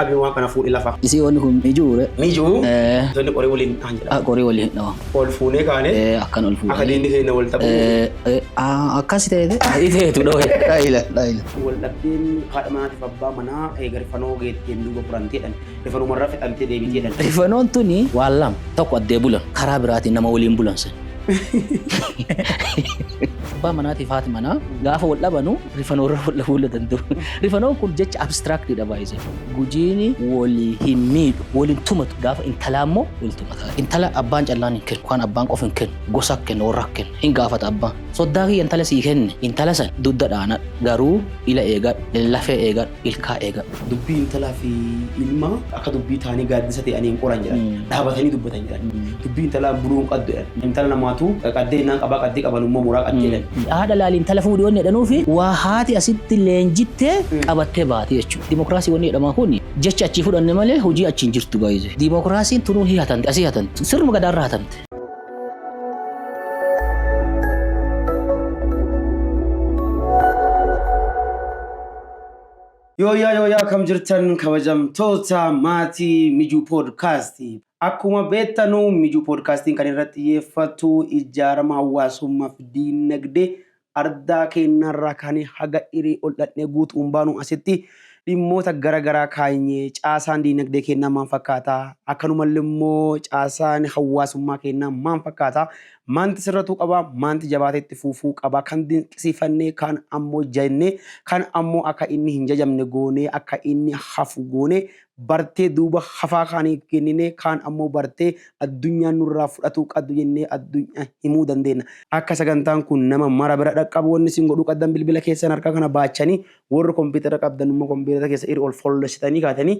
Qabi waan kana fuudhi lafa. Isii wanni kun mijuure. Mijuu. Tolli qorii waliin dhahan jedhama. Qorii waliin dhawa. Ol fuunee kaane. Akkan ol Akka fuudhanii. diinni keenya wal taphuu. Akkas ta'e ta'eetu dhohe. Dhaila dhaila. Wal dhabdeen haadha manaatiif abbaa manaa eega rifanoo geetteen duuba furamteedhan. Rifanumarraa fixamtee deebiteedhan. Rifanoon tuni waan lama tokko addee bulan karaa biraatiin nama waliin bulan san. Abbaa manaatiif haati manaa gaafa wal dhabanu rifanoo irra wal dhabuu danda'u. Rifanoon kun jecha abstractidha baay'isee. Gujiin walii hin miidhu, waliin tumatu. Gaafa intalaa immoo wal tumata. Intala abbaan callaan hin kennu, kan abbaan qofa hin kennu, gosa kennu, warra kennu. Hin gaafata abbaan. Soddaa kiyya intala sii kenne, intala san dugda dhaanadhu. Garuu ila eegadhu, lafee eegadhu, ilkaa eegadhu. Dubbii intalaa fi ilmaa akka dubbii taanii gaaddisa ta'anii hin qoran jedhan. Dhaabatanii dubbatan jedhan. Dubbii intalaa buluu hin qaddu jedhan. Intala namaatu qaddee innaan qabaa qaddee qaban immoo muraa qaddee jedhan. Haadha laali intala fuudhi wanni jedhanuufi waa haati asitti leenjittee qabattee baati jechuudha. Dimokiraasii wanni jedhamaa kun jecha achii fudhanne malee hojii achi hin jirtu baay'ee. Dimokiraasiin tunuun hi hatamte asii hatamte sirnuma gadaarra hatamte. Yooyyaa yooyyaa kam jirtan kabajamtoota maatii Mijuu Poodkaastii. Akkuma beektanu Mijuu Poodkaastiin kan irratti xiyyeeffatu ijaarama hawaasummaa fi diinagdee ardaa keenyarraa kaanee haga irii ol dhaqnee guutuun baanu asitti dhimmoota garaagaraa kaanyee caasaan diinagdee keenyaa maal fakkaata? Akkanumallee immoo caasaan hawaasummaa keenyaa maal fakkaata? Maanti sirratuu qaba? Maanti jabaatee itti fufuu qaba? Kan dinqisiifannee, kan ammoo jennee, kan ammoo akka inni hin jajamne goonee, akka inni hafu goonee bartee duuba hafaa kaaniif kenninee, kaan ammoo bartee addunyaan nurraa fudhatuu qabdu jennee addunyaa himuu dandeenya. Akka sagantaan kun nama mara bira dhaqqabu wanni isin godhuu qabdan bilbila keessan harkaa kana baachanii warri kompiitara qabdan immoo kompiitara keessa iri ol follessitanii kaatanii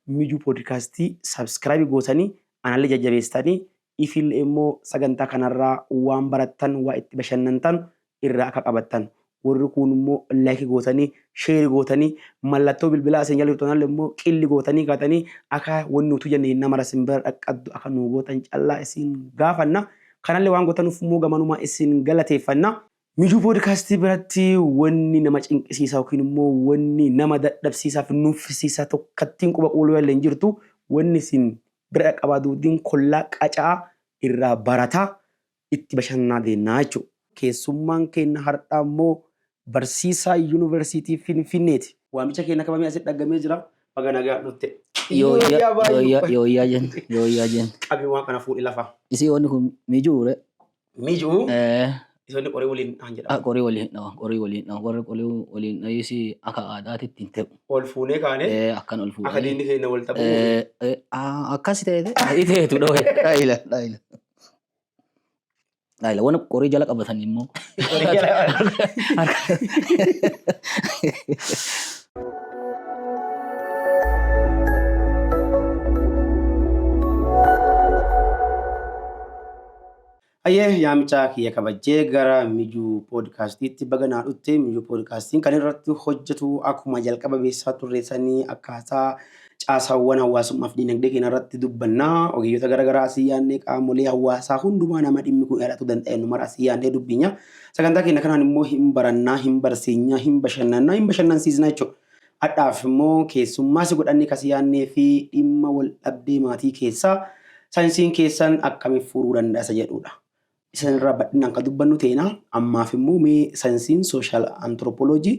Mijuu Poodkaastii subscribe gootanii anallee jajjabeessitanii ifillee immoo sagantaa kanarraa waan barattan waa itti bashannantan irraa akka qabattan warri kuun immoo like gootanii share gootanii mallattoo bilbilaa isin jala jirtu kanallee immoo qilli gootanii kaatanii akka wanni nuti jenne nama isin bira dhaqqabdu akka nu gootan callaa isin gaafanna. Kanallee waan gootanuuf immoo gamanumaa isin galateeffanna. Mijuu Poodkaastii biratti wanni nama cinqisiisaa yookiin immoo wanni nama dadhabsiisaa fi nuffisiisaa tokkattiin quba quuluu illee hin jirtu. Wanni isin bira dhaqqabaa duudiin kollaa qaca'aa irraa barataa itti bashannanaa deemnaa jechuudha. Keessummaan keenya har'aa immoo barsiisaa Yuunivarsiitii Finfinneeti. Waamicha keenya kabamee asitti dhaggamee jira. Baga nagaan dhufte. Yooyyaa yooyyaa yooyyaa jenna yooyyaa jenna. Qabi waan kana fuudhi lafa. Isii wanni kun mijuure. Mijuu. Isonni qorii waliin dhahan jedhama. Qorii waliin dhawa qorii waliin dhawa warri qorii waliin dhayisi akka aadaatitti hin ta'u. Ol fuunee kaane. Akkan ol Akka fuudhanii. diinni keenya wal taphuu. Akkas ta'e ta'eetu dhohe. Dhaila dhaila. Dhaila waan qorii jala qabatan immoo. Qorii jala Ayyee yaamichaa kiyya kabajjee gara Mijuu Poodkaastiitti baga naa dhutte. Mijuu Poodkaastiin kan irratti hojjetu akkuma jalqaba beeksisaa turre sanii akkaataa caasaawwan hawaasummaa fi dinagdee keenya irratti dubbanna. Ogeeyyota garaagaraa asii yaadnee qaamolee hawaasaa hundumaa nama dhimmi kun ilaallatu danda'e nu mara asii yaadnee dubbinya. Sagantaa keenya kanaan immoo hin barannaa, hin barsiinya, hin bashannannaa, hin bashannansiisna jechuudha. Hadhaaf immoo keessummaa si godhannee kasi yaadnee fi dhimma wal dhabdee maatii keessaa saayinsiin keessan akkamiin furuu danda'a isa jedhudha. Isan irraa bal'inaan kan dubbannu teena ammaaf immoo mee saayinsiin sooshaal antiroopooloojii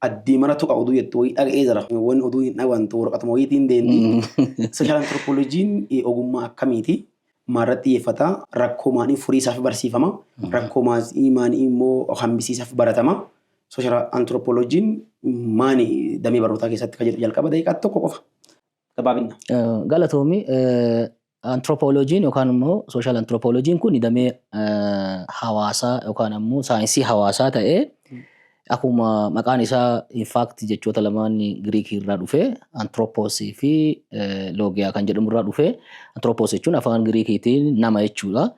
addii mara tuqa oduu jettu wayii dhaga'ee jira. Wanni oduu hin dhabantu waraqatuma wayiitiin deemti. Sooshaal antiroopooloojiin ogummaa akkamiiti? Maalirratti xiyyeeffata? Rakkoo maalii furiisaaf barsiifama? Rakkoo maalii immoo hambisiisaaf baratama? Sooshaal antiroopooloojiin maali damee barnootaa keessatti kan jedhu jalqaba daqiiqaa tokko qofa gabaabinna. Galatoomi antiroopooloojiin yookaan immoo sooshaal antiroopooloojiin kun damee hawaasaa yookaan immoo saayinsii hawaasaa ta'ee akkuma maqaan isaa in fact jechoota lamaan Giriikii irraa dhufe antiroopoosii fi loogiyaa kan jedhamu irraa dhufe. Antiroopoos jechuun afaan Giriikiitiin nama jechuudha.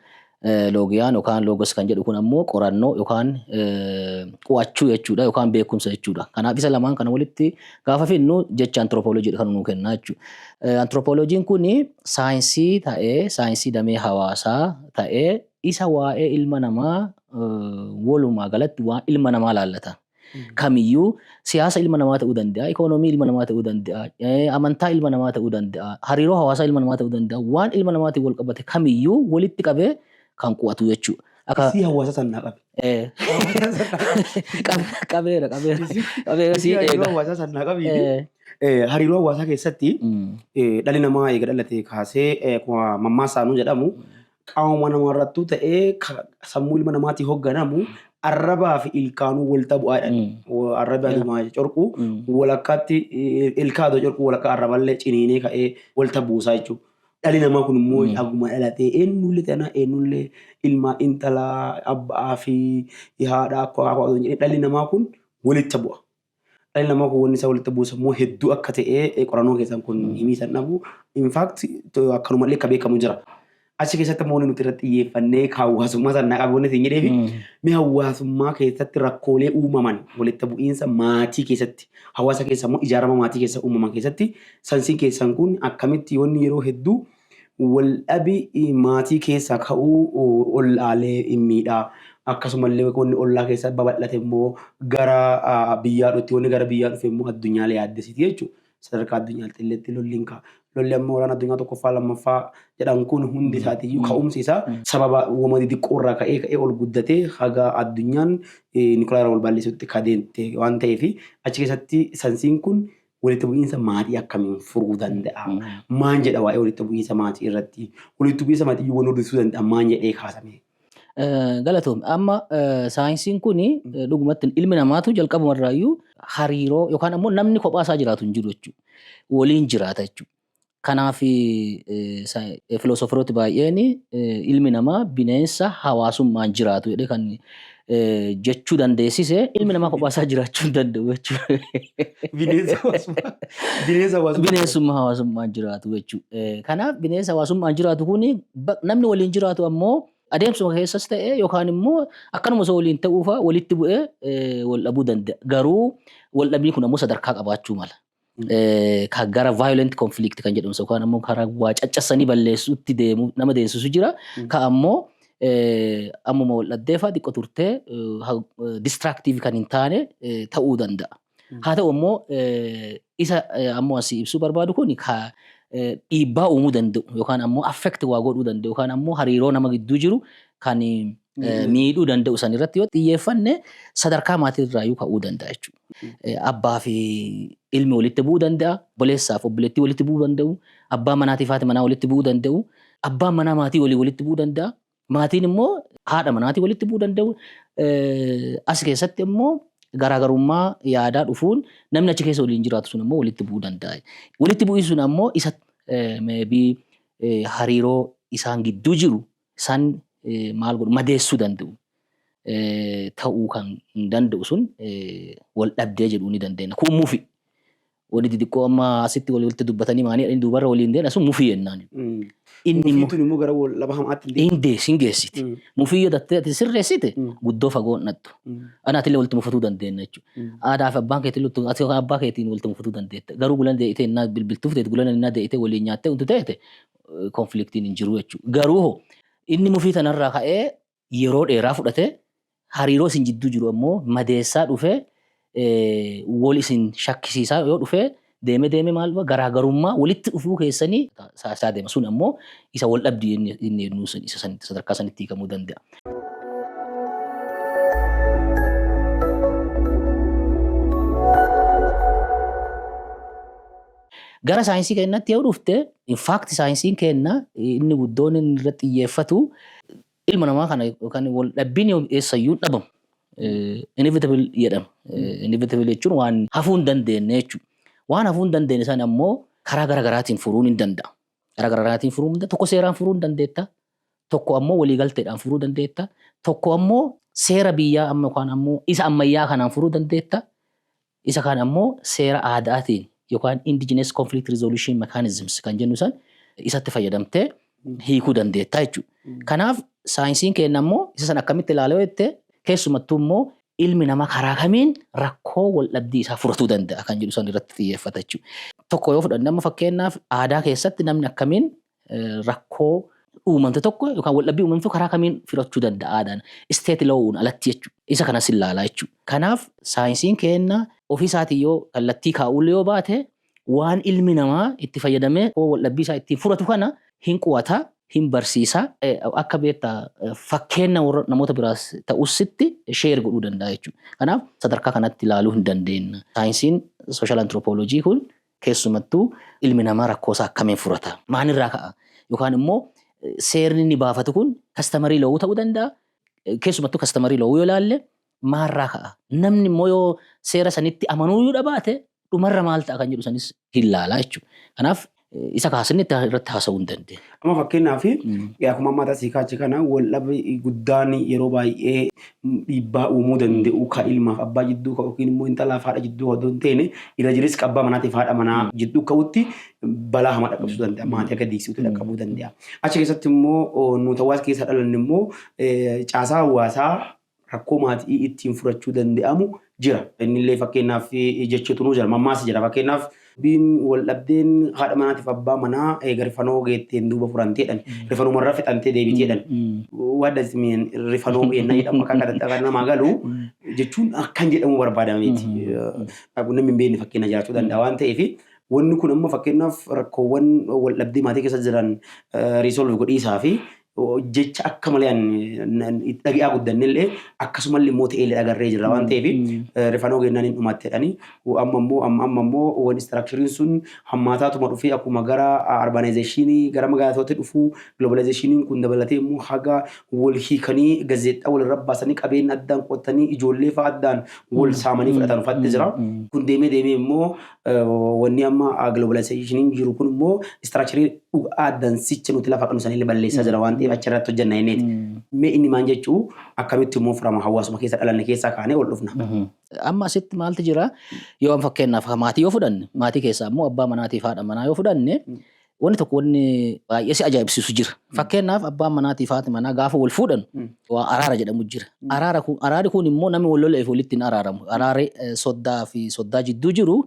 Loogiyaan yookaan loogos kan jedhu kun ammoo qorannoo yookaan qo'achuu jechuudha yookaan beekumsa jechuudha. Kanaaf isa lamaan kana walitti gaafa finnu jecha antiroopooloojii kan nuu kenna jechuudha. Antiroopooloojiin kun saayinsii ta'ee saayinsii damee hawaasaa ta'ee isa waa'ee ilma namaa walumaa galatti waan ilma namaa laallata. Kamiyyuu siyaasa ilma namaa ta'uu danda'a, ikoonoomii ilma namaa ta'uu danda'a, amantaa ilma namaa ta'uu danda'a, hariiroo hawaasaa ilma namaa ta'uu danda'a. Waan ilma namaatiin wal qabate kamiyyuu walitti qabee kan qo'atu jechuudha. Akka Isii hawaasa sannaa qabe. Qabeera qabeera. Qabeera sii Hariiroo eega. hawaasaa sannaa qabiiti. Hariiroo hawaasaa keessatti dhalli namaa eega dhalate kaasee akkuma mammaasaanuu jedhamu qaama namarrattuu ta'ee sammuu ilma namaatiin hoogganamu arrabaa fi ilkaanuu wal tabu'aadha. Arrabaa namaa corquu walakkaatti ilkaatoo corquu walakkaa arraballee ciniinee ka'ee wal tabuusaa jechuudha. Dhalli namaa kun immoo haguma dhalatee eenyullee tana eenyullee ilma intalaa abbaa fi haadha akka akaakuu jedhee dhalli namaa kun walitti bu'a. Dhalli namaa kun wanni isaa walitti buusu immoo hedduu akka ta'e qorannoo keessan kun himii san dhabu. In fact, akkanumallee akka beekamu jira. Achi keessatti immoo wanni nuti irratti xiyyeeffannee hawaasummaa sana qabu wanni isin jedheefi mee hawaasummaa keessatti rakkoolee uumaman walitti bu'iinsa maatii keessatti, hawaasa keessa immoo ijaarama maatii keessa uumaman keessatti sansiin keessan kun akkamitti wanni yeroo hedduu wal dhabi maatii keessaa ka'uu ollaalee hin miidhaa. Akkasumallee wanni ollaa keessa babal'ate immoo gara biyyaa dhutti, wanni gara biyyaa dhufe immoo addunyaalee yaaddessiti jechuudha. Sadarkaa addunyaatti illee lolli hin ka'a. Lolli amma waraana addunyaa tokkoffaa lammaffaa jedhan kun hundi isaatiiyyuu ka'umsi isaa sababa uumama xixiqqoo irraa ka'ee ka'ee ol guddatee haga addunyaan nuclear wal balleessutti kadeemte waan ta'eef, achi keessatti sansiin kun walitti bu'iinsa maatii akkamiin furuu danda'a? Maan jedha waa'ee walitti bu'iinsa maatii irratti? Walitti bu'iinsa maatii wanni hordofuu danda'a maan jedhee kaasame? Galatoom. Amma saayinsiin kun dhugumatti ilmi namaatu jalqabumarraayyuu hariiroo yookaan ammoo namni kophaa isaa jiraatu hin jiru jechuudha. Waliin jiraata jechuudha. Kanaaf filoosoferooti baay'een ilmi namaa bineensa hawaasummaan jiraatu jedhee kan jechuu dandeessise, ilmi namaa kophaa isaa jiraachuu hin danda'u jechuudha. Bineensa hawaasummaa. Bineensa hawaasummaa. Bineensummaa hawaasummaan jiraatu jechuudha. Kanaaf bineensa hawaasummaan jiraatu kun namni waliin jiraatu ammoo adeemsuma keessas ta'e yookaan immoo akkanuma osoo waliin ta'uufaa walitti bu'ee wal dhabuu danda'a. Garuu wal dhabni kun ammoo sadarkaa qabaachuu mala. Kan gara violent conflict kan jedhamu yookaan ammoo karaa waa caccabsanii balleessuutti deemu nama deessisu jira. Ka ammoo ammuma wal dhabdeefaa xiqqoo turtee destructive kan hin taane ta'uu danda'a. Haa ta'u ammoo isa ammoo asii ibsuu barbaadu kun ka dhiibbaa uumuu danda'u yookaan ammoo affect waa godhuu danda'u yookaan ammoo hariiroo nama gidduu jiru kan miidhuu danda'u san irratti yoo xiyyeeffanne sadarkaa maatii irraayyuu ka'uu danda'a jechuudha. Abbaa fi ilmi walitti bu'uu danda'a, obboleessaa fi obboleettii walitti bu'uu danda'u, abbaa manaatii fi haati manaa walitti bu'uu danda'u, abbaan manaa maatii walii walitti bu'uu danda'a, maatiin immoo haadha manaatii walitti bu'uu danda'u. As keessatti immoo garaagarummaa yaadaa dhufuun namni achi keessa waliin jiraatu sun immoo walitti bu'uu danda'a. Walitti bu'ii sun ammoo isa maybe hariiroo isaan gidduu jiru isaan maal godhu madeessuu danda'u. Ta'uu kan hin danda'u sun wal dhabdee jedhuu ni dandeenya. Kun mufi. Wali xixiqqoo amma asitti walitti dubbatanii maanii inni duubarra waliin deeman sun mufii jennaan. Inni immoo Mufiituun immoo gara wal laba hamaatti hin deemu. Hin geessiti. Mufii yoo dattee ati sirreessite guddoo fagoo hin dhattu. Anaatillee walitti mufatuu dandeenya jechuudha. Aadaa fi abbaan keetiin ati abbaa keetiin walitti mufatuu dandeetta. Garuu gulan deeyitee innaa bilbiltuuf teete gulan innaa deeyitee waliin nyaattee wanti ta'e conflictiin hin jiru jechuudha. Garuu hoo inni mufii tanarraa ka'ee yeroo dheeraa fudhate hariiroo isin jidduu jiru ammoo madeessaa dhufee wal isin shakkisiisaa yoo dhufee deeme deeme maal garaagarummaa walitti dhufuu keessanii isaa deema, sun ammoo isa wal dhabdi inni isa sadarkaa sanitti hiikamuu danda'a. Gara saayinsii keenyatti yoo dhufte, in fact saayinsiin keenya inni guddoon inni irratti xiyyeeffatu ilma namaa kana yookaan wal dhabbiin eessayyuu dhabamu. Inevitable jedhama. Inevitable jechuun waan hafuu hin dandeenye jechuudha. Waan hafuu hin dandeenye sana ammoo karaa gara garaatiin furuun hin danda'a. Karaa gara garaatiin furuu hin danda'a. Tokko seeraan furuu hin dandeetta. Tokko ammoo waliigalteedhaan furuu dandeetta. Tokko ammoo seera biyyaa amma yookaan ammoo isa ammayyaa kanaan furuu dandeetta. Isa kaan ammoo seera aadaatiin yookaan indigenous conflict resolution mechanisms kan jennu san isatti fayyadamtee hiikuu dandeetta jechuudha. Kanaaf saayinsiin keenya ammoo isa san akkamitti ilaalaa jette, keessumattuu immoo ilmi namaa karaa kamiin rakkoo wal dhabdii isaa furatuu danda'a kan jedhu san irratti xiyyeeffata jechuudha. Tokko yoo fudhanne amma fakkeenyaaf aadaa keessatti namni akkamiin rakkoo uumamte tokko yookaan waldhabbii uumamte karaa kamiin furachuu danda'aadhaan state law'uun alatti jechuudha. Isa kanas ilaalaa jechuudha. Kanaaf saayinsiin keenya ofii isaatii yoo kallattii kaa'uu yoo baate, waan ilmi namaa itti fayyadamee waldhabbii isaa ittiin furatu kana hin qu'ata, hin barsiisa. Akka beektaa fakkeenya warra namoota biraas ta'usitti share godhuu danda'a jechuudha. Kanaaf sadarkaa kanatti ilaaluu hin dandeenya. Saayinsiin social anthropology kun keessumattuu ilmi namaa rakkoo isaa akkamiin furata? Maalirraa ka'a? Yookaan immoo seerri inni baafatu kun customary law'uu ta'uu danda'a. Keessumattuu customary law'uu yoo ilaalle maalirraa ka'a? Namni immoo yoo seera sanitti amanuu yoo dhabaate dhumarra maal ta'a kan jedhu sanis hin ilaalaa jechuudha. Kanaaf isa kaasne irratti haasa'uu hin dandeenye. Amma fakkeenyaaf, akkuma ammaa asii kaachi kana, waldhabbii guddaan yeroo baay'ee dhiibbaa uumuu danda'u ka ilmaaf abbaa jidduu yookiin immoo intalaaf haadha jidduu otoo hin taane, irra jiris abbaa manaatiif haadha manaa jidduu ka'utti balaa hamaa dhaqqabsiisuu danda'a. Maatii akka diigsiisuutti dhaqqabuu danda'a. Achi keessatti immoo nuti hawaasa keessa dhalanne immoo caasaa hawaasaa rakkoo maatii ittiin furachuu danda'amu jira. Innillee fakkeenyaaf jechotu nuu jira. Mammaasa jira. Fakkeenyaaf, dubbiin wal dhabdeen haadha manaatiif abbaa manaa eega rifanoo geetteen duuba furanteedhan. Rifanumarraa fixantee deebiteedhan. What does it mean, rifanoo yennaa jedhamu akka kanatti namaa galu jechuun akkan jedhamu barbaadameeti. Namni hin beekne fakkeenya jiraachuu danda'a waan ta'eef, wanni kun amma fakkeenyaaf rakkoowwan wal dhabdee maatii keessa jiran resolve godhiisaa fi jecha akka malee dhagi'aa guddannellee akkasumallee immoo ta'ee agarree jirra waan ta'eef, rifanoo gennaan hin dhumatte jedhanii. Amma immoo wanni structure'iin sun hammaataatuma dhufee, akkuma gara urbanization'ii gara magaalotatti dhufuu, globalization'iin kun dabalatee immoo haga wal hiikanii, gazeexaa walirra baasanii, qabeenya addaan qottanii, ijoollee fa'aa addaan wal saamanii fudhatan uffatti jira. Kun deemee deemee immoo wanni amma globalization'iin jiru kun immoo structure'ii dhugaa addaan sicha nuti lafa qabnu sanillee balleessaa jira waan ta'eef, achirratti hojjenna jenneeti. Mee inni maal jechuu, akkamitti immoo furama, hawaasuma keessa dhalanne keessaa kaanee ol dhufna? Amma asitti maaltu jira? Yoo fakkeenyaaf maatii yoo fudhanne, maatii keessaa immoo abbaa manaatii fi haadha manaa yoo fudhanne, wanni tokko wanni baay'ee si ajaa'ibsiisu jira. Fakkeenyaaf, abbaan manaatii fi haati manaa gaafa wal fuudhan waa araara jedhamu jira. Araarri kun immoo namni wal loleef walitti hin araaramu. Araarri soddaa fi soddaa jidduu jiru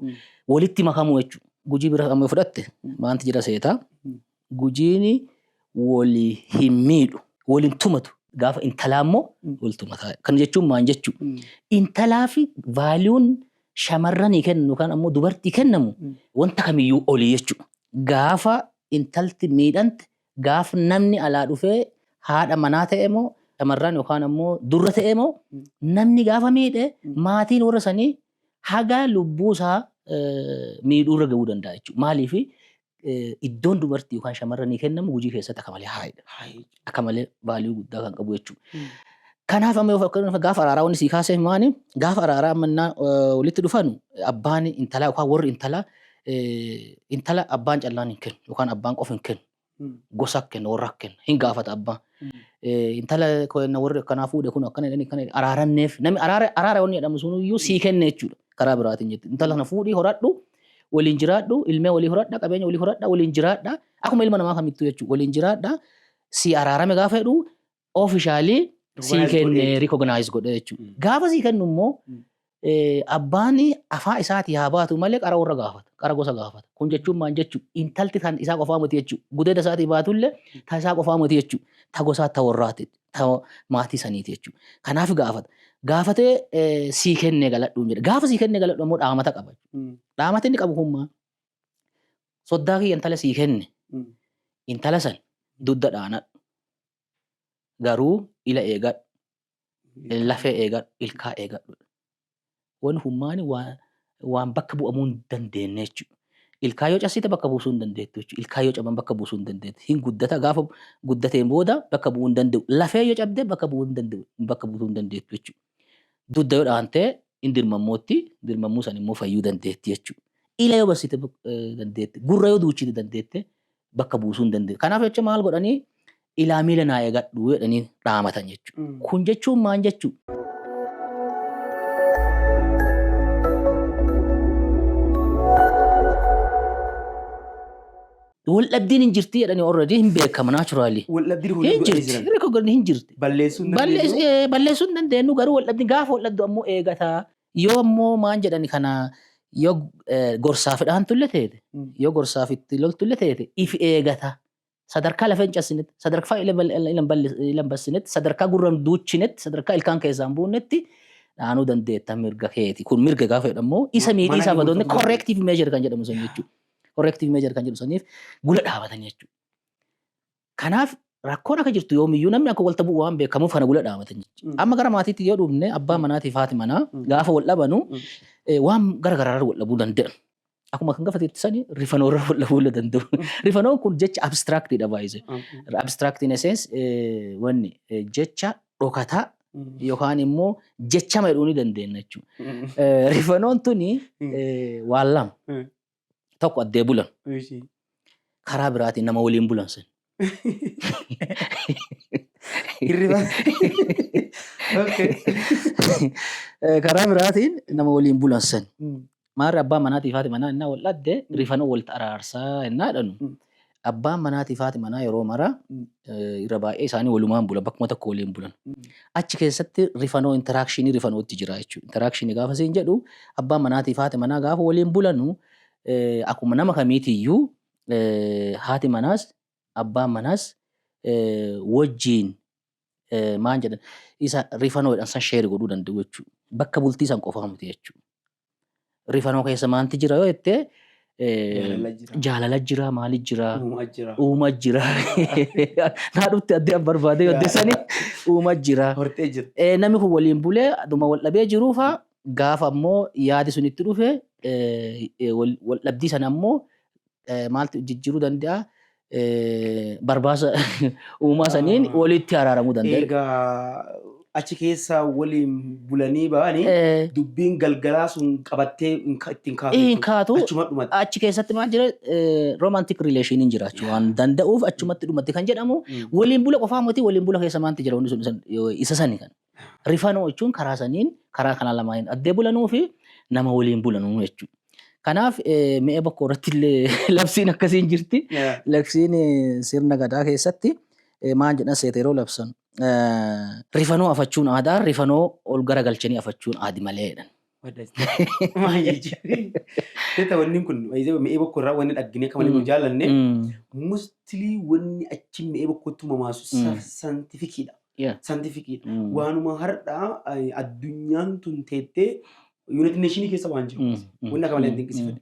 walitti makamuu jechuudha. Gujii bira amma fudhatte maanti jira seetaa? Gujiin wali hin miidhu, waliin tumatu. Gaafa intalaa immoo wal tumata. Kana jechuun maal jechuu? Intalaa fi value'n shamarranii kennu yookaan ammoo dubartii kennamu wanta kamiyyuu olii jechuudha. Gaafa intalti miidhamte, gaafa namni alaa dhufee haadha manaa ta'e moo shamarran yookaan ammoo durra ta'e moo namni gaafa miidhe, maatiin warra sanii haga lubbuu isaa miidhuurra gahuu danda'a jechuudha. Maaliif? Iddoon dubartii yookaan shamarranii kennamu Gujii keessatti akka malee high'dha. Akka malee value guddaa kan qabu jechuudha. Kanaaf amma yoo fakkeenyaaf gaafa araaraa wanni sii kaasee maani, gaafa araaraa mannaa walitti dhufanu, abbaan intalaa yookaan warri intalaa intala abbaan callaan hin kennu yookaan abbaan qofa hin kennu. Gosa kenna, warra kenna, hin gaafata abbaan. Intala kenna, warri akkanaa fuudhe kun akkana jedhanii akkana araaranneef, namni araara araara wanni jedhamu sunuyyuu sii kenne jechuudha karaa biraatiin jechuudha. Intala kana fuudhii horadhu, waliin jiraadhu, ilmee walii horadha, qabeenya walii horadha, waliin jiraadha, akkuma ilma namaa kamittuu jechuudha, waliin jiraadha, si araarame gaafa jedhu officially sii kenne, recognize godhe jechuudha. Gaafa sii kennu immoo abbaan afaa isaatii haa baatu malee qara warra gaafata, qara gosa gaafata. Kun jechuun maal jechuudha? Intalti kan isaa qofaa miti jechuudha. Gudeeda isaatii baatullee ta isaa qofaa miti jechuudha. Ta gosaa, ta warraati, ta maatii saniiti jechuudha. Kanaaf gaafata. Gaafatee sii kennee galadhuun jedha. Gaafa sii kennee galadhu immoo dhaamata qaba. Dhaamata inni qabu kun maal? Soddaa kiyya intala sii kenne. Intala san dudda dhaanadhu. Garuu ila eegadhu. Lafee eegadhu. Ilkaa eegadhu. Wanni kun maali? Waan bakka bu'amuu hin dandeenye jechuudha. Ilkaa yoo cabsite bakka buusuu hin dandeettu jechuudha. Ilkaa yoo caban bakka buusuu hin dandeettu. Hin guddata, gaafa guddateen booda bakka bu'uu hin danda'u. Lafee yoo cabde bakka bu'uu hin danda'u. Bakka buusuu hin dandeettu jechuudha. Dudda yoo dhaantee hin dirmammootti, dirmammuu san immoo fayyuu dandeetti jechuudha. Ila yoo barsite dandeette, gurra yoo duuchite dandeette bakka buusuu hin dandeettu. Kanaaf jecha maal godhanii, ilaa miila naa eegadhu jedhanii dhaamatan jechuudha. Kun jechuun maal jechuudha? Waldhabdiin hin jirti jedhanii, already hin beekama naturally. Waldhabdiin kun Hin jirti. Recognize hin jirti. Balleessuu hin dandeenyu. Balleessuu hin dandeenyu, garuu waldhabdiin gaafa waldhabdu ammoo eegataa. Yoo ammoo maan jedhani kana, yoo gorsaaf dhaantulle teete, yoo gorsaaf itti loltulle teete, if eegata. Sadarkaa lafa hin cabsinetti, sadarkaa ila hin bassinetti, sadarkaa gurra hin duuchinetti, sadarkaa ilkaan keessaa hin buunetti dhaanuu dandeetta, mirga keeti. Kun mirga gaafa jedhamu isa miidhii isaa badoonni corrective measure kan jedhamu sun jechuudha. Corrective measure kan jedhu saniif gula dhaabatanii jechuudha. Kanaaf rakkoon akka jirtu yoomiyyuu namni akka walta bu'u waan beekamuuf kana gula dhaabatan jechuudha. Amma gara maatiitti yoo dhufne, abbaa manaatii fi haati manaa gaafa wal dhabanu waan gara garaarra wal dhabuu danda'an. Akkuma kan gafateetti sani rifanoo irra wal dhabuu danda'u. Rifanoon kun jecha abstractidha baay'isee. Abstract in a sense, wanni jecha dhokataa yookaan immoo jechama jedhuu ni dandeenya jechuudha. Rifanoon tuni waan lama. Tokko addee bulan. Karaa biraatiin nama waliin bulan sun. Hirriba. Okay. Karaa biraatiin nama waliin bulan san. Maarri abbaan manaatii fi haati manaa innaa wal dhabde rifanoo walitti araarsaa innaa jedhanu. Abbaan manaatii fi haati manaa yeroo mara irra baay'ee isaanii walumaan bulan, bakkuma tokko waliin bulan. Achi keessatti rifanoo interaction rifanootti jira jechuudha. Interaction gaafa siin jedhu, abbaan manaatii fi haati manaa gaafa waliin bulanu akkuma nama kamiitiyyuu haati manaas abbaan manaas wajjiin maan jedhan isa rifanoo jedhan san share godhuu danda'u jechuudha. Bakka bultii san qofaa miti jechuudha. Rifanoo keessa maanti jira yoo jettee, Jaalala jira. Jaalala jira, maali jira, Uumaa jira. Uuma jira. Naa dhufte addee an barbaade yoo sani uuma jira. Hortee jira. Namni kun waliin bulee aduma wal dhabee jiruufa gaafa ammoo yaadi sun itti dhufe wal dhabdii sana ammoo maaltu jijjiiruu danda'a? Barbaasa uumaa saniin walitti araaramuu danda'a. Egaa achi keessa waliin bulanii ba'anii dubbiin galgalaa sun qabattee ittiin kaatu. Hin kaatu. Achuma dhumatti. Achi keessatti maal jira, romantic relationiin jiraachuu waan danda'uuf achumatti dhumatti kan jedhamu waliin bula qofaa miti, waliin bula keessa maanti jira, wanni sun isa sani kan. Rifanoo jechuun karaa saniin, karaa kana lamaaniin addee bulanuu fi nama waliin bulanuu jechuudha. Kanaaf mi'a bakka irratti illee labsiin akkasiin jirti. Labsiin sirna gadaa keessatti maal jedhan seeta yeroo labsan? Rifanoo afachuun aadaa, rifanoo ol garagalchanii afachuun aadi malee jedhan. Maal jechuudha? Teta wanni kun mi'ee bokkoo irraa wanni dhagginee akka malee nu jaallanne mostly wanni achi mi'ee bokkootti uumamaasu scientificiidha. Scientificiidha. Waanuma har'aa addunyaan tun teettee United Nationii keessa waan jiru. Wanni akka malee dinqisiifadhe.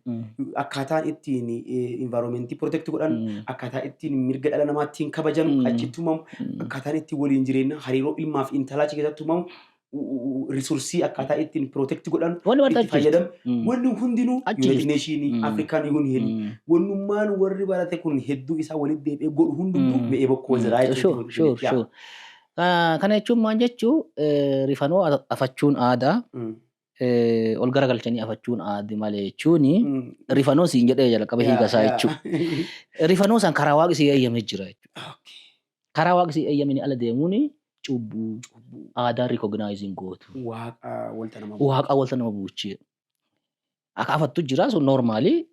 Akkaataan ittiin environmentii protect godhan, akkaataa ittiin mirga dhala namaa ittiin kabajan achitti uumamu, akkaataan ittiin waliin jireenya hariiroo ilmaa fi intalaa achi keessatti uumamu, resourceii akkaataa ittiin protect godhan, Wanni itti achi jirti. fayyadamu, wanni hundinuu Achi United jirti. Nationii, African Union, wannummaan warri barate kun hedduu isaa walitti deebi'ee godhu hundumtuu mi'ee bokkoo jira jechuudha. Sure. Kana jechuun maal jechuu, rifanoo afachuun aadaa, ol garagalchanii afachuun aadi malee jechuun rifanoo siin jedhee jalqaba hiika isaa jechuudha. Rifanoo san karaa waaqni sii eeyyamee jira jechuudha. Karaa waaqni sii eeyyamanii ala deemuun cubbuu, aadaa recognize gootu. Waaqa walta nama Waaqa walta nama buuchee. Akka afattu jira, sun normalii,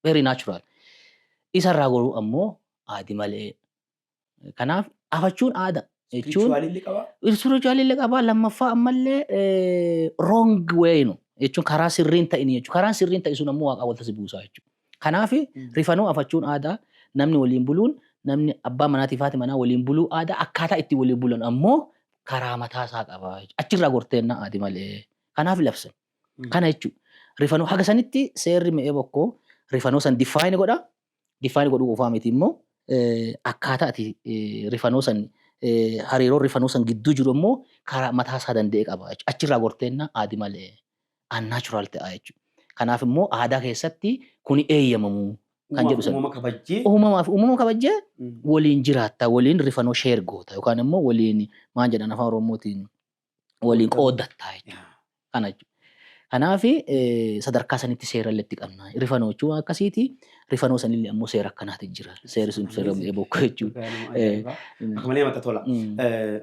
very natural. Isarraa goruu ammoo aadi malee. Kanaaf afachuun aada jechuun Spiritualillee qaba. Spiritualillee qaba. Lammaffaa ammallee wrong way no jechuun karaa sirriin ta'in jechuudha. Karaan sirriin ta'e sun ammoo waaqa walta si buusaa jechuudha. Kanaaf rifanoo afachuun aadaa, namni waliin buluun, namni abbaa manaatii fi haati manaa waliin buluu aadaa, akkaataa itti waliin bulan ammoo karaa mataa isaa qaba. Achirraa gorteenna aadi malee. Kanaaf labsan. Kana jechuudha. Rifanoo haga sanitti seerri mi'ee bokkoo rifanoo san define godha. Define godhuu qofaa miti immoo, akkaataa ati rifanoo san, hariiroo rifanoo san gidduu jiru immoo karaa mataa isaa danda'e qaba jechuudha. Achirraa gorteenna aadi malee unnatural ta'a jechuudha. Kanaaf immoo aadaa keessatti kuni eeyyamamuu kan jedhu sana. Uumama kabajjee. Uumamaaf uumama kabajjee waliin jiraatta, waliin rifanoo share goota yookaan immoo waliin maal jedhan afaan Oromootiin, waliin qooddattaa jechuudha. Kana jechuudha. Kanaaf sadarkaa sanitti seera illee itti qabna. Rifanoo jechuun akkasiiti. Rifanoo sanillee ammoo seera akkanaati jira. Seerri sun seera mi'ee bokkoo jechuudha. Akka malee namatti tola.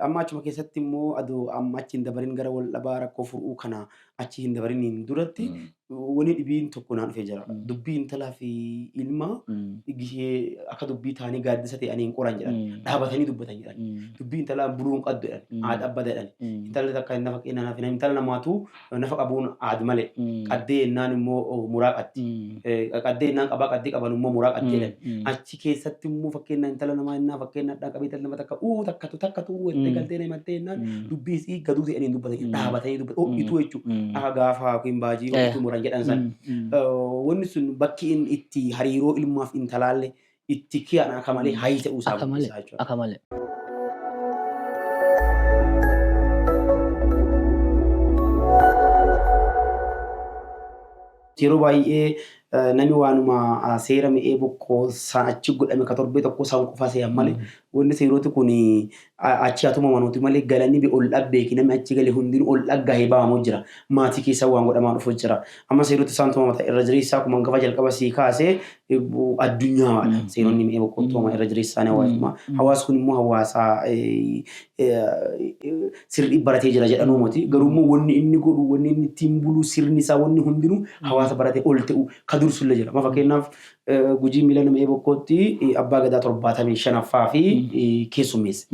Amma achuma keessatti immoo adoo amma achi hin dabarin gara wal dhabaa rakkoo furuu kana achi hin dabariniin duratti wanni dhibiin tokko naan dhufee jira. Dubbii intalaa fi ilmaa Gishee akka dubbii taanii gaaddisa ta'anii hin qoran jedhan. Dhaabatanii dubbatan jedhan. Dubbii intalaa buluu hin qaddu jedhan. Haadha abba jedhan. Intalli takka nafa naaf intala namaatu nafa qabuun aad malee. Qaddee jennaan immoo muraa qaddi. Qaddee jennaan qabaa qaddee qaban immoo muraa qaddi jedhan. Achi keessatti immoo fakkeenya intala namaa jennaan fakkeenya addaa qabee intala nama takka uu takkatu takkatu jettee galtee himattee jennaan dubbii isii gaduu ta'anii dubbatan dhaabatanii dubbatan ho'ituu jechuudha. Akka gaafa yookiin baajii ho'ituu muran jedhan san. Wanni sun bakki inni itti hariiroo ilmaaf intalaallee itti ki'an akka malee hayii ta'uu isaa Akka malee. mul'isa jechuudha. Akka malee. Yeroo baay'ee namni waanuma seera mi'ee bokkoo san achi godhame ka torbee tokko san qofa seeyan malee wanni seeroti kun achi hatuma manuuti malee galanii bi ol dhabbeeki namni achi gale hundinuu ol dhaggahee ba'amu jira. Maatii keessa waan godhamaa dhufu jira. Amma seeroti isaan tumamata irra jireessaa akkuma hangafa jalqaba sii kaasee addunyaadha. Seeronni mi'ee bokkoo tumama irra jireessaan hawaasummaa. Hawaasni kun immoo hawaasa sirrii baratee jira jedhanuu miti. Garuu immoo wanni inni godhu, wanni inni ittiin bulu, sirni isaa wanni hundinuu hawaasa baratee ol ta'u ka dursullee jira. Amma fakkeenyaaf Gujii miila nama bokkootti abbaa gadaa 75ffaa fi keessummeesse.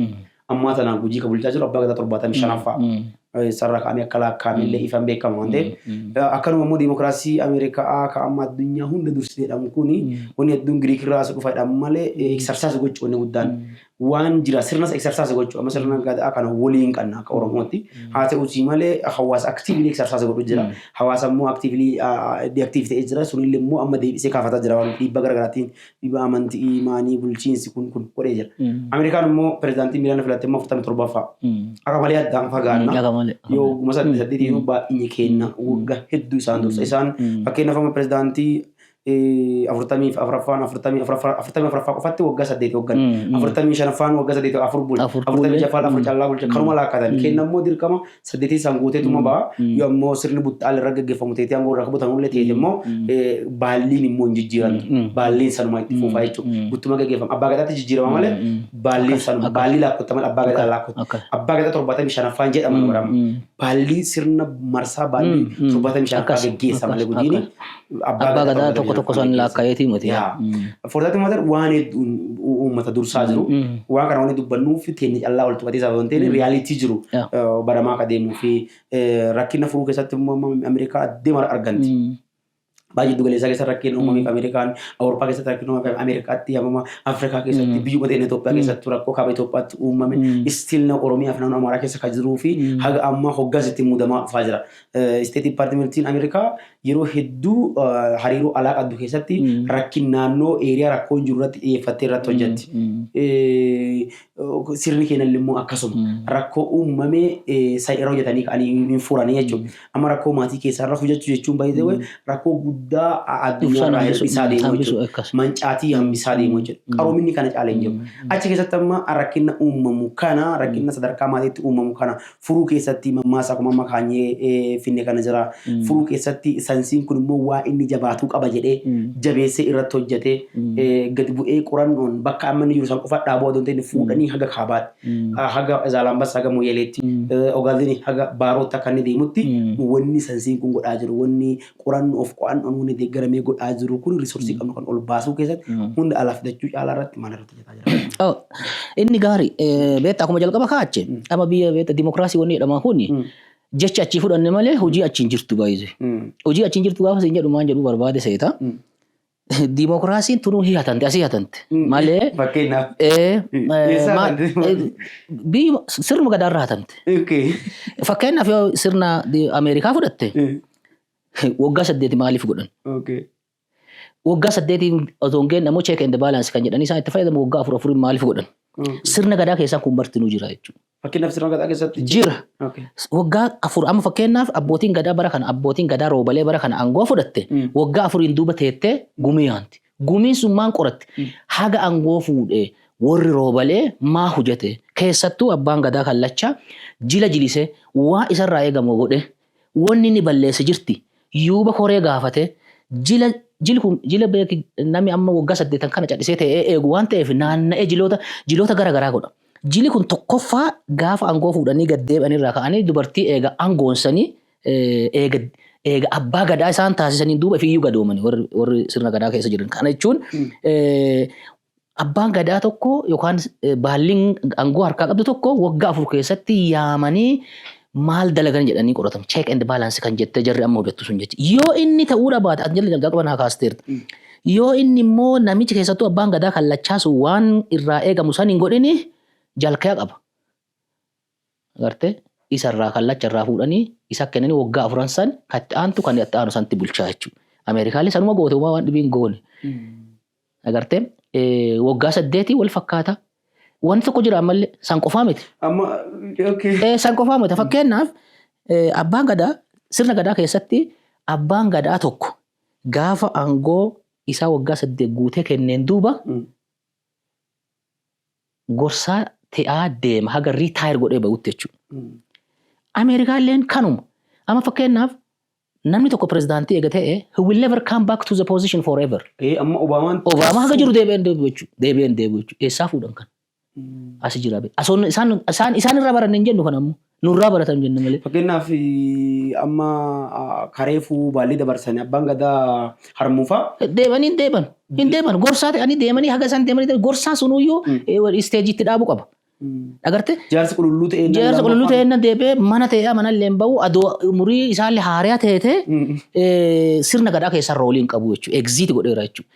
Ammaa tanaan Gujii ka bulchaa jiru abbaa gadaa 75ffaa. Sarara kaa'amee akka lakkaa'ame illee ifan beekama waan ta'eef. Akkanuma immoo diimokiraasii Ameerikaa ka amma addunyaa hunda dursitee jedhamu kuni wanni hedduun Giriik irraa as dhufa jedhamu malee exercise gochuu wanni guddaan waan jira sirna exercise gochuu amma sirna gadaa kana waliin qabna akka Oromootti. Haa ta'uutii malee hawaasa actively exercise godhu jira. Hawaasa immoo actively deactive ta'ee jira. Sunillee immoo amma deebisee kaafataa jira waan dhiibbaa garaagaraatiin dhiibbaa amantii, imaanii, bulchiinsi kun kun godhee jira. Ameerikaan immoo pirezidaantii miilaan filattee immoo 47ffaa. Akka malee addaan fagaanna. Akka malee. Yoo guma saddeet saddeetiin baay'inni kenna waggaa hedduu isaan dursa. Isaan fakkeenyaaf amma pirezidaantii 44ffaan 44ffaa qofatti waggaa 8 hoggan. 45ffaan waggaa 8 afur bulche. Afur 45ffaan afur callaa bulche. Kanuma laakkatan. Kenna immoo dirqama saddeetii isaan guuteetuma ba'a. Yoo ammoo sirni buttaal irra gaggeeffamu teetee aangoo irraa butamullee teete immoo baalliin immoo hin jijjiiramtu. Baalliin sanuma itti fufaa jechuudha. Buttuma gaggeeffama. Abbaa gadaatti jijjiirama malee baalliin sanuma. Baallii laakkotta malee abbaa gadaa laakkotta. Abbaa gadaa 75ffaan jedhama godhama. Baallii sirna marsaa baallii 75ffaa gaggeessa malee Gujiin Abbaa gadaa tokko tokko san laakkaa'eetii miti. For that matter waan hedduun uummata dursaa jiru. Waan kana wanni dubbannuuf teenni callaa walitti qabatee sababa hin ta'in reality jiru baramaa akka deemuu fi rakkina furuu keessatti immoo Ameerikaa adeema arganti. Baay'ee giddu galeessaa keessatti rakkina uumameef Ameerikaan, Awurooppaa keessatti rakkina uumameef Ameerikaatti yaamama, Afrikaa keessatti biyyuma ta'e Itoophiyaa keessatti rakkoo kaaba Itoophiyaatti uumame, still na Oromiyaa fi naannoo Amaaraa keessa kan jiruu fi haga ammaa hoggansi itti muudamaa dhufaa jira. State Departmentiin Ameerikaa yeroo hedduu hariiroo alaa qabdu keessatti rakkin naannoo area rakkoon jiru irratti xiyyeeffattee irratti hojjetti. Sirni keenya immoo akkasuma rakkoo uumame san irra hojjetanii ka'anii hin furanii jechuudha. Amma rakkoo maatii keessaa irra hojjechuu jechuun baay'ee rakkoo guddaa addunyaa irraa hir'isaa deemu jechuudha. Mancaatii hambisaa deemu jechuudha. Qaroominni kana caala hin jiru. Achi keessatti amma rakkina uumamu kana rakkina sadarkaa maatiitti uumamu kana furuu keessatti mammaasa akkuma amma kaanyee finne kana jira. Furuu keessatti sansiin kun immoo waa inni jabaatuu qaba jedhee jabeessee irratti hojjetee gadi bu'ee qorannoon bakka amma inni jiru san qofa dhaabuu adoo hin ta'in fuudhanii haga kaabaatti haga Zaalambas haga Moyyaleetti Ogaadeni haga Baarootti akka inni deemutti wanni sansiin kun godhaa jiru wanni qorannoof qo'annoon wanni deeggaramee godhaa jiru kun resource qabnu kan ol baasuu keessatti hunda alaa fidachuu caalaa irratti maal irratti hojjetaa jira? Oh, inni gaarii beektaa akkuma jalqaba kaache amma biyya beektaa dimokiraasii wanni jedhama kuni jecha achii fudhanne malee hojii achi hin jirtu baay'ee. Hojii achi hin jirtu gaafa siin jedhu maal jedhu barbaade seeta. Dimokiraasiin tunuu hihatante asii hatante malee Fakkeenyaaf. Eessaa hatante? Biyyuma sirnuma gadaarraa hatante. Fakkeenyaaf yoo sirna Ameerikaa fudhatte waggaa 8 maaliif godhan? Waggaa 8 osoo hin geenye ammoo check and balance kan jedhanii isaan itti fayyadamu waggaa afur afuriin maaliif godhan? Sirna gadaa keessaa kun martinuu jira jechuudha. Fakkeenyaaf sirna gadaa keessatti Jira. Waggaa 4 amma fakkeenyaaf abbootiin gadaa bara kana abbootiin gadaa roobalee bara kana aangoo fudhatte waggaa 4n duuba teettee gumii yaanti. Gumiin sun maan qoratti? Haga aangoo fuudhee warri roobalee maa hojete? Keessattuu abbaan gadaa kallachaa jila jilisee waa isarraa eegamu godhe wanni inni balleesse jirti. Yuuba koree gaafate jila jili kun jila beeki namni amma waggaa 8 kana cadhisee ta'ee eegu waan ta'eef naanna'ee jiloota jiloota gara garaa godha. Jili kun tokkoffaa gaafa aangoo fuudhanii gad deebi'an irraa ka'anii dubartii eega aangoonsanii eega Eega abbaa gadaa isaan taasisaniin duuba ifiyyuu gadoomani warri sirna gadaa keessa jiran. Kana jechuun abbaan gadaa tokko yookaan baalliin aangoo harkaa qabdu tokko waggaa 4 keessatti yaamanii maal dalagan jedhanii qoratamu. Check and balance kan jettee jarri amma hojjettu sun jechi. Yoo inni ta'uu baate, ati jalli jalqaba naa kaasteerta. Yoo inni immoo namichi, keessattuu abbaan gadaa kallachaa sun, waan irraa eegamu san hin godhini, jalkaya qaba. Agartee, isarraa kallacha irraa fuudhanii isa kennanii waggaa afuran san kan itti aantu kan itti aanu sanatti bulchaa jechuudha. Ameerikaalee sanuma goote, uumaa waan dhibiin goone. Agartee, waggaa 8 wal fakkaata. Wanti tokko jira ammallee, san qofaa miti. Amma okay. San qofaa miti. Fakkeenyaaf, abbaan gadaa sirna gadaa keessatti abbaan gadaa tokko gaafa aangoo isaa waggaa 8 guutee kenneen duuba gorsaa ta'aa deema haga retire godhee bahutti jechuudha. Ameerikaalleen kanuma. Amma fakkeenyaaf, namni tokko pirezidaantii eega ta'e, he will never come back to the position forever. Amma Obaamaan. Obaamaa haga jiru deebi'een deebi'u jechuudha. Deebi'een deebi'u jechuudha. Eessaa fuudhan kan? Asi jira. Asoon isaan irraa baranne hin jennu, kan ammoo nurraa baratan jenna malee. Fakkeenyaaf, amma kareefuu baallii dabarsanii abbaan gadaa harmuufaa. Deemanii hin deeban. Hin deeban. Gorsaa ta'anii deemanii haga isaan deemanii gorsaan sunuyyuu stage itti dhaabuu qaba. Agartee? Jaarsi qululluu ta'ee. Jaarsa qululluu ta'ee deebi'ee mana ta'ee mana illee hin bahu, adoo umurii isaallee haariyaa ta'ee sirna gadaa keessaa role hin qabu jechuudha. Exit godheera jechuudha.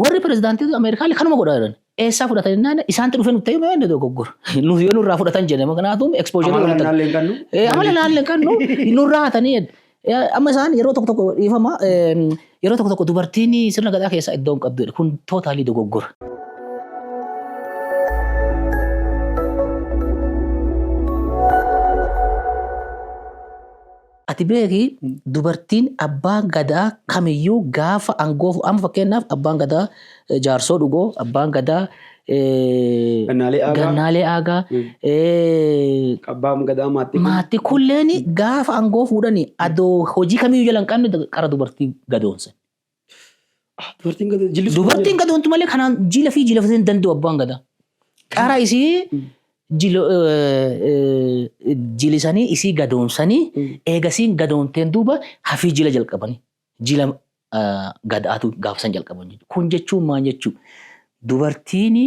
Warri pirezidaantii Ameerikaallee kanuma godhaa jiran. Eessaa fudhatan jennaan, isaantu dhufee nutti himee inni dogoggora. Nuti yoo nurraa fudhatan jenne, kanaafuu exposure. Amala naallee hin qabnu. Amala naallee hin qabnu, nurraa hatanii. Amma isaan yeroo tokko tokko, dhiifama, yeroo tokko tokko dubartiin sirna gadaa keessaa iddoo hin qabdu. Kun totally dogoggora. Ati beeki, dubartiin abbaan gadaa kamiyyuu gaafa aangoo, amma fakkeenyaaf abbaan gadaa Jaarsoo Dhugoo, abbaan gadaa Gannaalee Aagaa. Gannaalee Aagaa, Abbaan gadaa Maatti. Maatti kulleen gaafa aangoo fuudhanii adoo hojii kamiyyuu jala hin qabne qara dubartii gadoonsan. Dubartiin gadaa jilli. Dubartiin gadoontu malee kanaan jila fi jila hin danda'u abbaan gadaa. Qara isii jilisanii isii gadoonsanii, eegasiin gadoonteen duuba hafii jila jalqabanii. Jila gadaatu gaafsan jalqaban jechuudha. Kun jechuun maal jechuudha? Dubartiin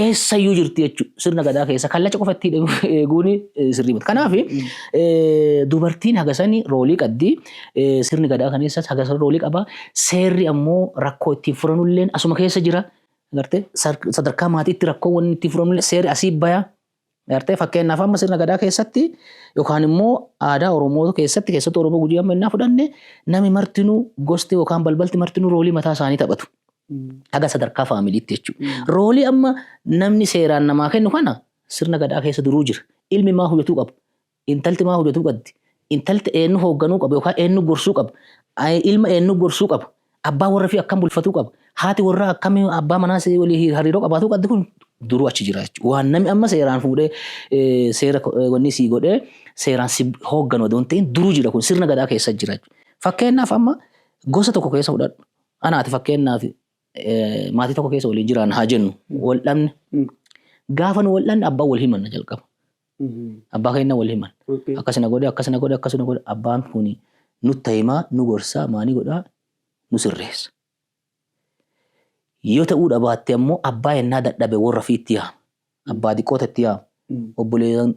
eessayyuu jirti jechuudha. Sirna gadaa keessa kallacha qofa ittiin eeguun sirrii miti. Kanaaf dubartiin hagasanii role qabdi. Sirni gadaa kan keessas hagasan role qaba. Seerri ammoo rakkoo ittiin furanulleen asuma keessa jira. Agartee, sadarkaa maatiitti rakkoo wanni ittiin furanullee seerri asii baya. Agartee, fakkeenyaaf, amma sirna gadaa keessatti yookaan immoo aadaa Oromoo keessatti, keessattuu Oromoo Gujii amma innaa fudhanne, nami martinuu, gosti yookaan balbalti martinuu role mataa isaanii taphatu. Haga sadarkaa family tti jechuudha. Role amma namni seeraan namaa kennu kana sirna gadaa keessa duruu jira. Ilmi maa hojjetuu qaba? Intalti maa hojjetuu qabdi? Intalti eenyu hoogganuu qaba yookaan eenyu gorsuu qaba? Ilma eenyu gorsuu qaba? Abbaa warra fi akkam bulfatuu qaba? Haati warraa akkam abbaa manaa walii hariiroo qabaatuu qabdi? Kun duruu achi jira jechuudha. Waan namni amma seeraan fuudhee seera wanni sii godhee seeraan si hoogganu odoo hin ta'in duruu jira, kun sirna gadaa keessa jira jechuudha. Fakkeenyaaf, amma gosa tokko keessa fudhadhu. Anaati fakkeenyaaf maatii tokko keessa waliin jiraan haa jennu, wal dhabne. Gaafa nu wal dhabne abbaan wal himanna jalqaba. Abbaa keenya wal himan. Akkasina godhe, akkasina godhe, akkasina godhe. Abbaan kun nutti himaa, nu gorsaa, maanii godhaa, nu sirreessa. Yoo ta'uu dhabaatte ammoo abbaa yennaa dadhabe warra fiitti yaama. Abbaa xiqqoota itti yaama. Obboleeyyan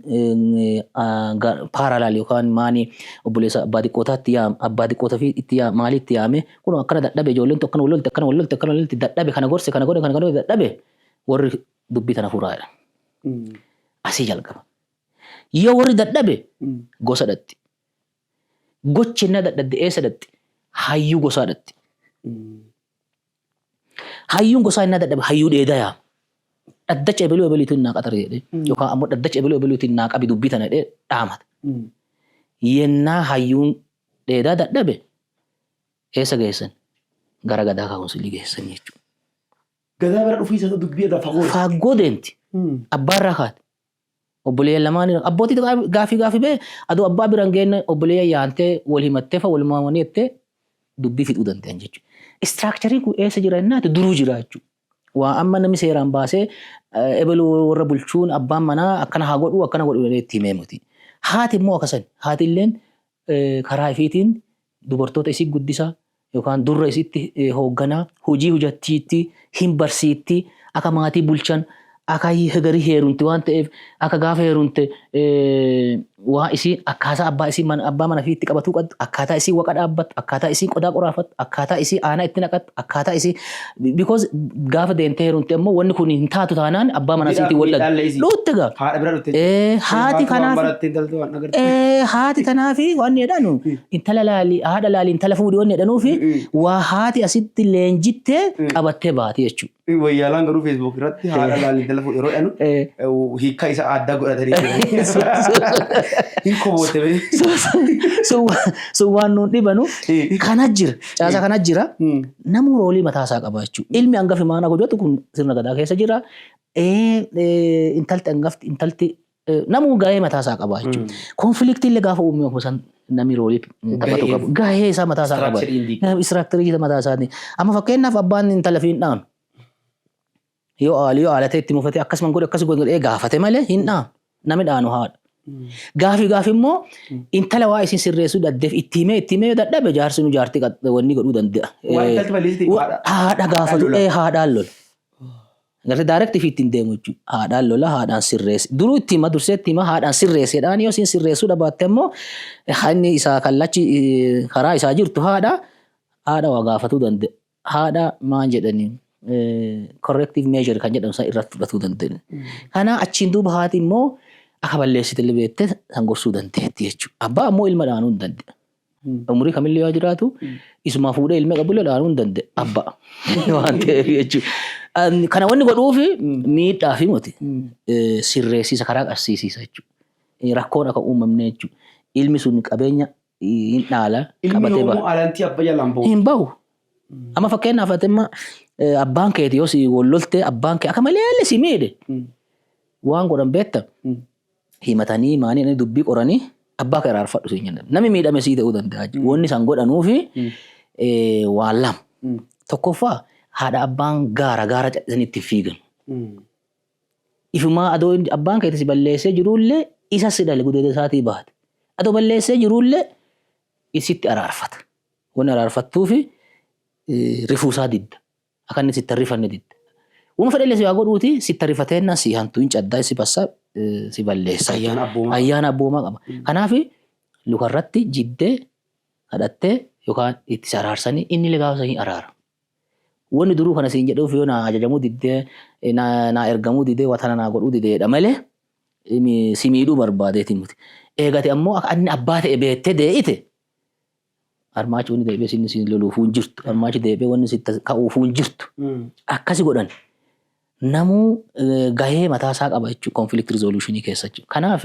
parallel yookaan maanii obboleessa abbaa xiqqootaatti yaama. Abbaa xiqqoota fi itti yaama, maalii itti yaame, kun akkana dadhabe, ijoolleen akkana wal lolte, akkana wal lolte, akkana wal lolte, dadhabe, kana gorse, kana godhe, kana godhe, dadhabe, warri dubbii tana furaadha. Asii jalqaba. Yoo warri dadhabe gosa dhatti. Gochi innaa dadhabde eessa dhatti? Hayyuu gosaa dhatti. Hayyuun gosaa innaa dadhabe hayyuu dheedaa yaama. Dhaddacha ebeluu ebeluutiin naa qaxari jedhee yookaan ammoo dhaddacha ebeluu ebeluutiin naa qabi dubbii tana jedhee dhaamata. Yennaa hayyuun dheedaa dadhabe eessa geessan? Gara gadaa council geessan jechuudha. Gadaa bira dhufii isa dubbii irraa fagoo. Fagoo deemti. Abbaarraa kaate. Obboleeyyan lamaan abbootii gaafii gaafii bee aduu abbaa bira hin geenne, obboleeyyan yaantee wal himattee fa wal maamanii jettee dubbii fixuu danda'an jechuudha. Structure kun eessa jira jennaati, duruu jira jechuudha. Waa amma namni seeraan baasee ebeluu warra bulchuun abbaan manaa akkana haa godhu, akkana godhu jedhee itti himee miti. Haati immoo akkasan, haati illeen karaa ifiitiin Dubartoota isii guddisaa yookaan durra isitti hoogganaa, hojii hojattiitti hin barsiitti, akka maatii bulchan, akka garii heerumti waan ta'eef, akka gaafa heerumte waa isii akkaataa abbaa isii abbaa mana itti qabatuu qabdu, akkaataa isii waqa dhaabbattu, akkaataa isii qodaa qoraafattu, akkaataa isii aanaa itti naqattu, akkaataa isii, because gaafa deemtee heerumte ammoo wanni kun hin taatu taanaan abbaa mana isiitii wal dhabdu. Dhuutte gaa. Haadha bira dhufte. Haati kanaaf. Barattee intalti waan agarte. Haati tanaafi waan jedhanu, intala laali, haadha laali, intala fuudhi waan jedhanuufi, waa haati asitti leenjittee qabattee baati jechuudha. Wayyaalaan garuu Facebook irratti haadha laali, intala fuudhi yeroo jedhanu hiikkaa isa addaa godhatanii jiran. Hin koboote. Sun waan nuun dhibanu kana jira. Caasaa kana jira. Namuu role mataa isaa qaba jechuudha. Ilmi hangafi maana hojjetu kun sirna gadaa keessa jira. Intalti hangafti, intalti, namuu gahee mataa isaa qaba jechuudha. Conflictii illee gaafa uumamu akkuma san namni role taphatu qabu. Gahee isaa mataa isaa qaba. Structurii mataa isaati. Amma fakkeenyaaf abbaan intala fi hin dhaanu. Yoo aali yoo aalatee itti mufate, akkasuma godhe, akkas godhe gaafate malee hin dhaanu. Namni dhaanu haadha. Gaafi gaafi immoo intala waa isin sirreessuu daddeef itti himee, itti himee yoo dadhabe, jaarsi nu jaartii wanni godhuu danda'a. Waa intalti balleessite haadha. Haadha gaafatu, haadhaan lola. Gartee direct fi ittiin deemu jechuudha. Haadhaan lola, haadhaan sirreesse. Duruu itti hima, dursee itti hima, haadhaan sirreesseedhaan. Yoo isin sirreessuu dhabaatte immoo inni isaa kallachi karaa isaa jirtu haadha, haadha waa gaafatuu danda'a. Haadha maan jedhanii, corrective measure kan jedhamu san irratti fudhatuu danda'u. Kana achiin duuba haati immoo akka balleessite illee beektee san gorsuu dandeetti jechuudha. Abbaa ammoo ilma dhaanuu hin danda'a. Umurii kamillee yoo jiraatu, isuma fuudhee ilma qabullee dhaanuu hin danda'a. Abbaa waan ta'eef jechuudha. Kana wanni godhuufi miidhaa fi miti. Sirreessiisa, karaa qabsiisiisa jechuudha. Rakkoon akka uumamne jechuudha. Ilmi sun qabeenya hin dhaala Ilmi qabatee ba'a. yoomuu alantii abba jalaan bahu. Hin bahu. Amma fakkeenyaaf ati amma abbaan keeti yoo si wallolte, abbaan kee akka malee si miidhe, waan godhan beekta, himatanii maanii inni dubbii qoranii abbaa kee araarfadhu siin jedhan. Namni miidhame sii ta'uu danda'a. Wanni isaan godhanuufi waan lama. Tokkoffaa, haadha abbaan gaara gaara callisanii itti fiigan. Ifumaa adoo abbaan keeti si balleessee jirullee, isa si dhale, gudeeda isaatii baate. Adoo balleessee jirullee isitti araarfata. Wanni araarfattuufi rifuusaa didda. Akka inni sitti rifanne didda. Wama fedhellee si haa godhuuti, sitti rifateennaan si hantu hin caddaa, si bassa, si balleessa. Ayyaana abboomaa. Ayyaana abboomaa qaba. Kanaaf lukarratti jiddee kadhattee yookaan itti si araarsanii, inni illee gaafa hin araara. Wanni duruu kana siin jedhuuf yoo naa ajajamuu diddee, naa ergamuu didee, watana naa godhuu dideedha malee si miidhuu barbaadeeti miti. Eegate ammoo akka inni abbaa ta'e beettee dee'ite, armaachi wanni deebi'ee sinni siin loluufuu hin jirtu. Armaachi deebi'ee wanni sitti ka'uufuu hin jirtu. Akkasi godhan. Namuu gahee mataa isaa qaba jechuudha conflict resolutionii keessa jechuudha. Kanaaf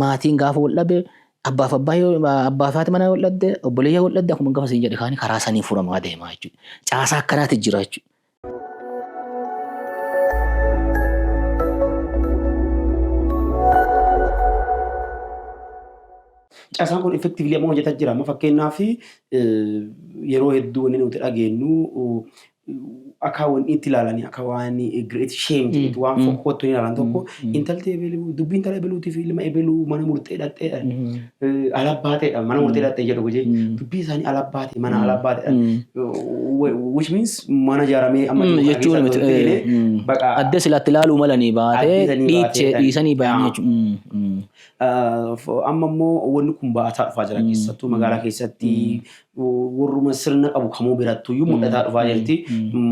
maatiin gaafa wal dhabe, abbaaf abbaa yoo abbaaf haati mana wal dhabde, obboleeyyaa wal dhabde, akkuma gaafa siin jedhe kaanii karaa sanii furamaa deemaa jechuudha. Caasaa akkanaati jira jechuudha. Caasaan kun effectively amma hojjetaa jira. Amma fakkeenyaaf yeroo hedduu wanni nuti dhageenyu, akka wanni itti ilaalanii akka waan great shame jedhetu, waan fokkootti ilaalan tokko, intalti ebeluu dubbii intala ebeluutii fi ilma ebeluu mana murtee dhaqxeedha. Alabbaateedha, mana murtee dhaqxee jedhu gujee dubbii isaanii alabbaate, mana alabbaateedha. Which means mana ijaaramee amma jiru kana jechuun keessa miti. osoo hin ta'in baqa Addee silaatti ilaaluu malanii baatee addee sanii dhiichee baatee dhiisanii bayanii jechuudha. Amma immoo wanni kun ba'ataa dhufaa jira, keessattuu magaalaa keessatti warruma sirna qabu kamuu birattuyyuu mul'ataa dhufaa jirti.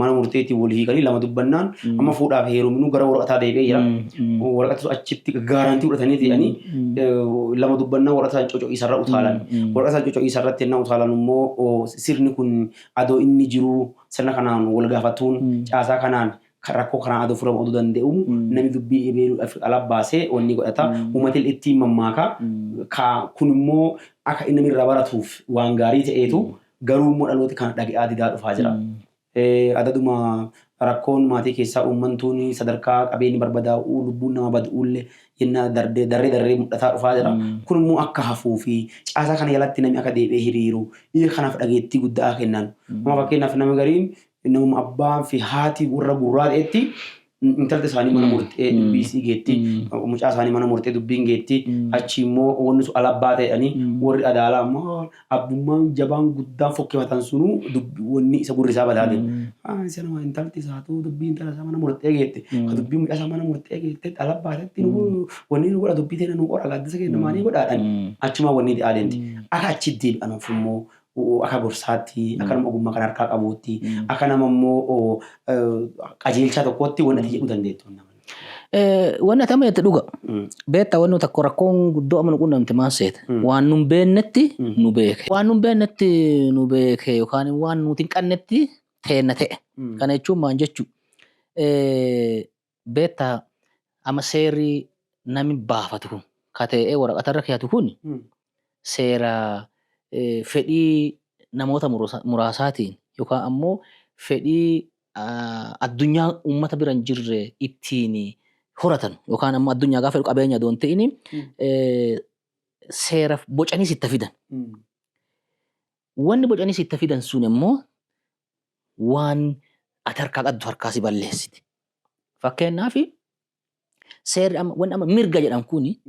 Mana murteetiin wal hiikanii lama dubbannaan amma fuudhaaf heerumnuu gara waraqataa deebi'ee jira. Waraqata achitti guarantee fudhatanii ta'anii lama dubbannaan waraqata coco'iisarra utaalan. Waraqata coco'iisarratti ennaa utaalan immoo, sirni kun adoo inni jiru, sirna kanaan wal gaafatuun, caasaa kanaan kan rakkoo kanaa adoo furamuu oduu danda'u, namni dubbii ebeeluudhaaf ala baasee wanni godhata. Uummati ittiin mammaaka. Kun immoo akka inni namni irraa baratuuf waan gaarii ta'eetu, garuu immoo dhalooti kana dhaga'aa didaa dhufaa jira. Adaduma rakkoon maatii keessaa uummantuun sadarkaa qabeenyi barbadaa'uu, lubbuun nama badu'ullee yennaa darbee darree darree mul'ataa dhufaa jira. Kun immoo akka hafuu fi caasaa kana jalatti namni akka deebi'ee hiriiru dhiira kanaaf dhageettii guddaa kennan. Amma fakkeenyaaf nama gariin namuma abbaan fi haati warra gurraa ta'etti Intalti isaanii mana murtee dubbii isii geetti. Mucaa isaanii mana murtee dubbiin geetti. Achi immoo wanni sun alabbaa ta'anii warri adaalaa immoo abbummaan jabaan guddaan fokkifatan sunuu wanni isa gurri isaa badaa deema. Isa nama intalti isaatu dubbii intala isaa mana murtee geette. Ka dubbii mucaa isaa mana murtee geette alabbaa ta'etti wanni nu godha dubbii teena nu qora gaaddisa keenya maanii godhaadhaan achumaa wanni dee'aa deemti. Akka achi deebi'anuuf immoo akka gorsaatti, akka nama ogummaa kan harkaa qabuutti, akka nama immoo qajeelchaa tokkootti wanni ati jedhuu dandeettu. Wanni ati amma jette dhuga. Beektaa, wanni tokko rakkoon guddoo amma nu qunnamte maal seete? Waan nun beeknetti nu beeke. Waan nun beeknetti nu beeke yookaan waan nuti hin qabnetti teenna ta'e. Kana jechuun maal jechuu? Beektaa, amma seerri namni baafatu kun ka ta'ee waraqatarra keeyatu kun seera fedhii namoota muraasaatiin yookaan ammoo fedhii addunyaa uummata bira hin jirre ittiin horatan yookaan ammoo addunyaa gaafa qabeenya odoon ta'in seera bocanii sitta fidan. Wanni bocanii sitta fidan sun immoo waan ati harkaa qabdu harkaa si balleessiti. Fakkeenyaaf, seerri amma wanni amma mirga jedhan kuni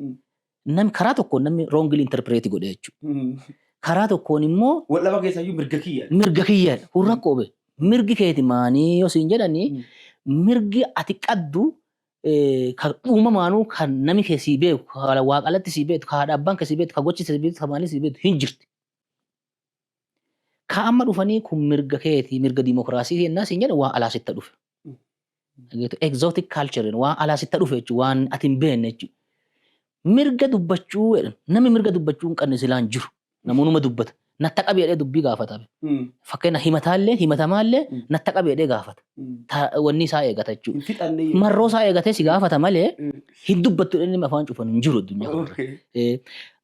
namni karaa tokkoon namni wrongly interpret godhe jechuudha. Karaa tokkoon immoo Wal dhaba keessayyuu mirga kiyya. Mirga kiyyaadha. Kun rakkoo be. Mirgi keeti maanii yoo siin jedhanii, mirgi ati qabdu kan uumamaanuu kan nami kee sii beeku, kan waaqalatti sii beektu, kan haadha abbaan kee sii beektu, kan gochi sii beektu, kan maalii sii beektu hin jirti. Ka amma dhufanii kun mirga keeti, mirga dimokiraasii kennaa siin jedhan waan alaa sitta dhufe. Exotic culture waan alaa sitta dhufe jechuudha, waan ati hin beekne jechuudha. Mirga dubbachuu jedhan, namni mirga dubbachuu hin qabne silaan jiru. Namoonni dubbata. Natta qabi jedhee dubbii gaafata. Fakkeenya, himataallee himatamaallee natta qabi jedhee gaafata. Wanni isaa eegata jechuudha. Hin fixanne. Marroo isaa eegatee si gaafata malee hin dubbattu inni afaan cufan hin jiru addunyaa kanarra.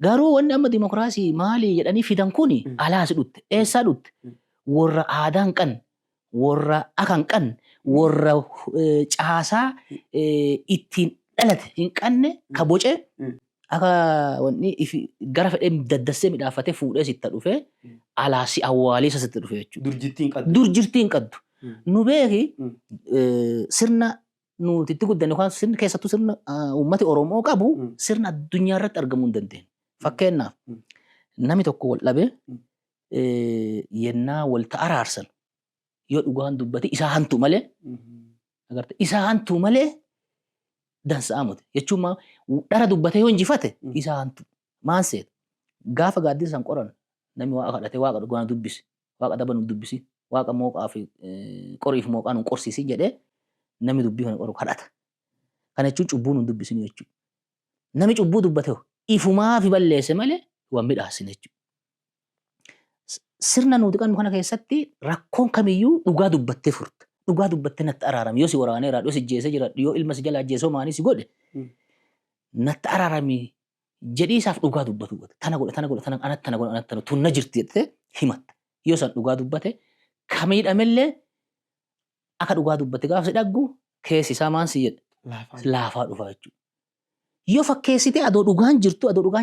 Garuu wanni amma dimokiraasii maali jedhanii fidan kuni alaas dhutte. Eessaa dhutte? Warra aadaa hin qabne, warra akka hin qabne, warra caasaa ittiin dhalate hin qabne ka boce akka wanni gara fedhee daddassee midhaafatee fuudhee sitta dhufee alaa si awwaalee isa sitti dhufe jechuudha. Durjittii hin qabdu. Dur jirtii hin qabdu. Nu beeki, sirna nuti itti guddanne yookaan sirni keessattuu sirna uummati Oromoo qabu sirna addunyaa irratti argamuu hin dandeenye. Fakkeenyaaf, namni tokko wal dhabee yennaa walta araarsan yoo dhugaan dubbate isaa hantu malee, agartee, isaa hantu malee dansa'a miti. Jechuun maa dhara dubbatee yoo injifate isaa hantu. Maan seeta? Gaafa gaaddisa san qoran namni waaqa kadhatee, "Waaqa dhugaan dubbisi, waaqa daba nu dubbisi, waaqa mooqaa fi qoriif mooqaa nu qorsiisi," jedhee namni dubbii kana qoru kadhata. Kana jechuun cubbuu nu dubbisin jechuudha. Namni cubbuu dubbate ifumaa fi balleesse malee waan midhaasine jechuudha. Sirna nuti qabnu kana keessatti rakkoon kamiyyuu dhugaa dubbattee furta. Dhugaa dubbattee natti araarami. Yoo si waraaneera, yoo si jeesee jira, yoo ilma si jalaa ajjeesoo maanii si godhe, natti araarami jedhii isaaf dhugaa dubbatu godhe. Tana godhe, tana godhe, tana anatti tana godhe, anatti tana tunna jirti jettee himatta. Yoo san dhugaa dubbate ka miidhamellee akka dhugaa dubbate gaafa si dhaggu keessi isaa maan si jedhe? Laafaa. Laafaa dhufa jechuudha. Yoo fakkeessite adoo dhugaan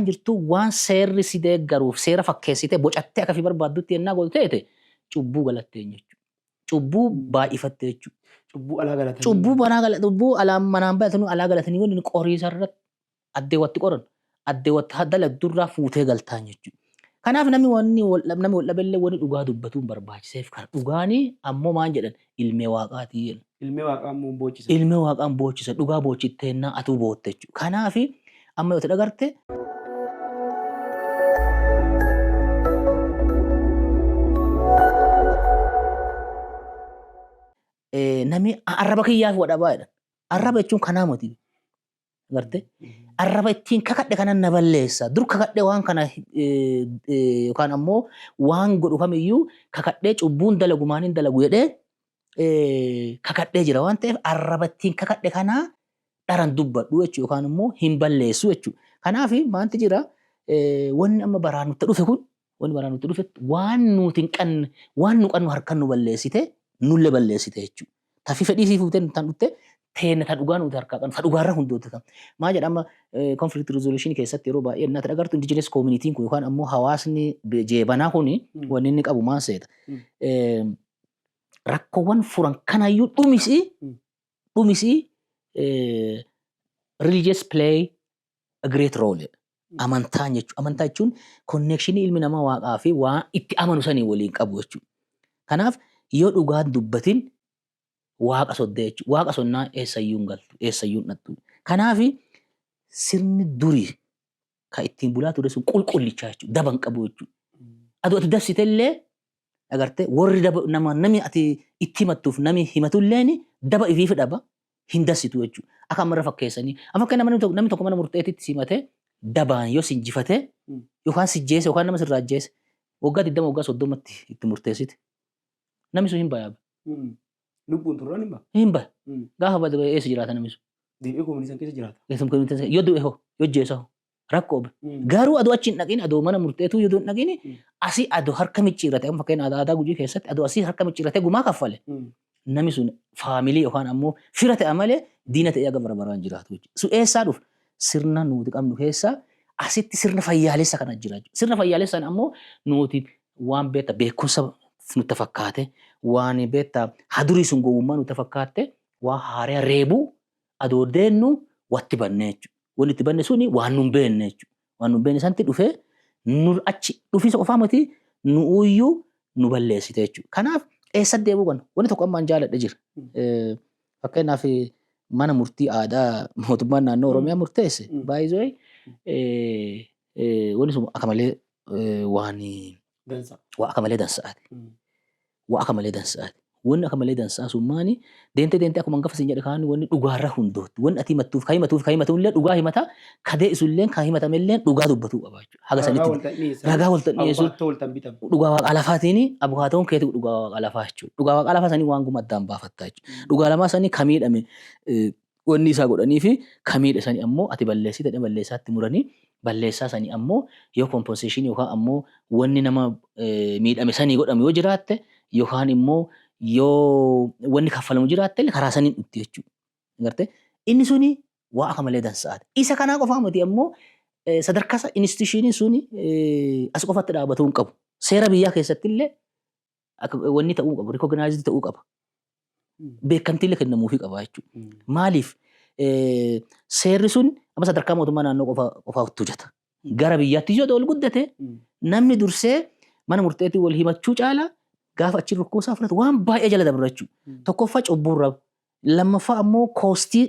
jirtu waan seerri si deeggaruuf seera fakkeessite bocattee akka fi barbaaddutti yennaa gootu teete cubbuu galattee jechuudha. Cubbuu baay'ifatte jechuudha. Cubbuu alaa galatanii. Cubbuu manaa gala, cubbuu alaa manaan baatanii alaa galatanii wanni qoriisa irratti addee watti qoran addee watti daladdurraa fuutee galtaan jechuudha. Kanaaf namni wal dhabellee wanni dhugaa dubbatuun barbaachiseef kana. Dhugaanii ammoo maan jedhan? Ilmee waaqaatii jedhan. Ilmee waaqaa immoo boochisa. Ilmee waaqaan boochisa, dhugaa boochitteennaa atuu bootte jechuudha. Kanaaf amma yoo ta'e agarte namni arraba kiyyaaf wadhabaa jedhan. Arraba jechuun kanaa miti. Agarte, arraba ittiin kakadhe kanan na balleessa. Dur kakadhe waan kana yookaan ammoo waan godhu kamiyyuu kakadhee cubbuun dalagu maaniin dalagu jedhee kakadhee jira waan ta'eef arraba ittiin kakadhe kanaa dharan dubbadhu jechuudha yookaan immoo hin balleessu jechuudha. Kanaaf maanti jira, wanni amma baraan nutti dhufe kun, wanni baraan nutti dhufe waan nuti hin qabne, waan nu qabnu harkaan nu balleessite, nullee balleessite jechuudha. Tafi fedhii fi fuutee tan dhufte teenne ta dhugaa nuti harkaa qabnu ta dhugaarra hundoote kan. Maa jedhama, conflict resolution keessatti yeroo baay'ee innaa agartu indigenous community kun yookaan ammoo hawaasni jeebanaa kuni wanni inni qabu maal seeta? Rakkoowwan furan kanayyuu dhumisii dhumisii Religious play a great role. Amantaan jechuudha. Amantaa jechuun connection ilmi namaa waaqaa fi waan itti amanu sanii waliin qabu jechuudha. Kanaaf yoo dhugaan dubbatin waaqa soddee jechuudha. Waaqa sonnaa eessayyuu hin galtu, eessayyuu hin dhattu. Kanaaf sirni durii kan ittiin bulaa ture sun qulqullichaa jechuudha. Daba hin qabu jechuudha. Aduu ati dabsitellee agartee warri daba nama namni ati itti himattuuf namni himatulleen daba ifiif dhaba hin dabsitu jechuudha. Akka ammarra fakkeessanii. Amma fakkeenya namni tokko mana murteetitti simate dabaan yoo sinjifate yookaan sijjeese yookaan nama sirraa ajjeese waggaa 20 waggaa 30tti itti murteessite. Namni sun hin bayaa. Lubbuun turraan hin ba'a. Hin baya. Gaafa bade eessa jiraata namni sun? Deebi'ee koomanii san keessa jiraata. Eessum koomanii yoo du'e hoo yoo jeesa hoo rakkoo obe. Garuu adoo achi hin dhaqin adoo mana murteetuu yoo hin dhaqin asii adoo harka micciirate amma fakkeenya aadaa Gujii keessatti adoo asii harka micciirate gumaa kaffale. Namni sun family yookaan ammoo fira ta'e malee diina ta'ee aga bara baraan jiraatu jechuudha. Sun eessaa dhufa? Sirna nuti qabnu keessaa asitti sirna fayyaalessa kana jira jechuudha. Sirna fayyaalessaan ammoo nuti waan beekta beekumsa nutti fakkaate waan beekta hadurii sun gowwummaa nutti fakkaatte waan haaraa reebuu adoo deennu watti banne jechuudha. Wanni itti banne suni waan nun beekne jechuudha. Waan nun beekne sanatti dhufee nu achi dhufiisa qofaa miti nuuyyuu nu balleessite jechuudha. Kanaaf eessatti deebi'uu qabna? Wanni tokko ammaan jaaladhe jira. Fakkeenyaaf mana murtii aadaa mootummaan naannoo Oromiyaa murteesse baay'isee wanni sun akka malee waan Dansa. waa akka malee dansaati. Waa akka malee dansaati. Wanni akka malee dansaa sun maani deemtee deemtee akkuma hangafa siin jedhe kaan wanni dhugaarra hundootti. Wanni ati himattuuf kan himatuuf kan himatu illee dhugaa himata kadee isullee kan himatamellee dhugaa dubbatuu qaba jechuudha. Haga Ragaa sanitti waltan dhiyeessan. Ragaa waltan dhiyeessuun Abukaatoo waltan bitamu. Dhugaa waaqa lafaatiin abukaatoon keetu dhugaa waaqa lafaa jechuudha. Dhugaa waaqa lafaa sanii waan guma addaan baafattaa jechuudha. Dhugaa lamaa sanii kamiidhame wanni isaa godhanii fi kamiidha sanii ammoo ati balleessite balleessaatti muranii balleessaa sanii ammoo yoo compensation yookaan ammoo wanni nama miidhame sanii godhamu yoo jiraatte yookaan immoo yoo wanni kaffalamu jiraatte illee karaa saniin dhufti jechuudha. Agartee inni suni waa akka malee dansaati. Isa kanaa qofaa miti ammoo sadarkaa institutioniin suni as qofatti dhaabbatuu hin qabu. Seera biyyaa keessatti illee wanni ta'uu qabu, recognized ta'uu qaba. Beekamtii illee kennamuufii qaba jechuudha. Maaliif seerri sun amma sadarkaa mootummaa naannoo qofaatti hojjeta. Gara biyyaatti yoo ol guddate namni dursee mana murteetii wal himachuu caala gaafa achi rakkoo isaa fudhatu waan baay'ee jala dabra jechuudha. Tokkoffaa cubbuurra, lammaffaa ammoo costii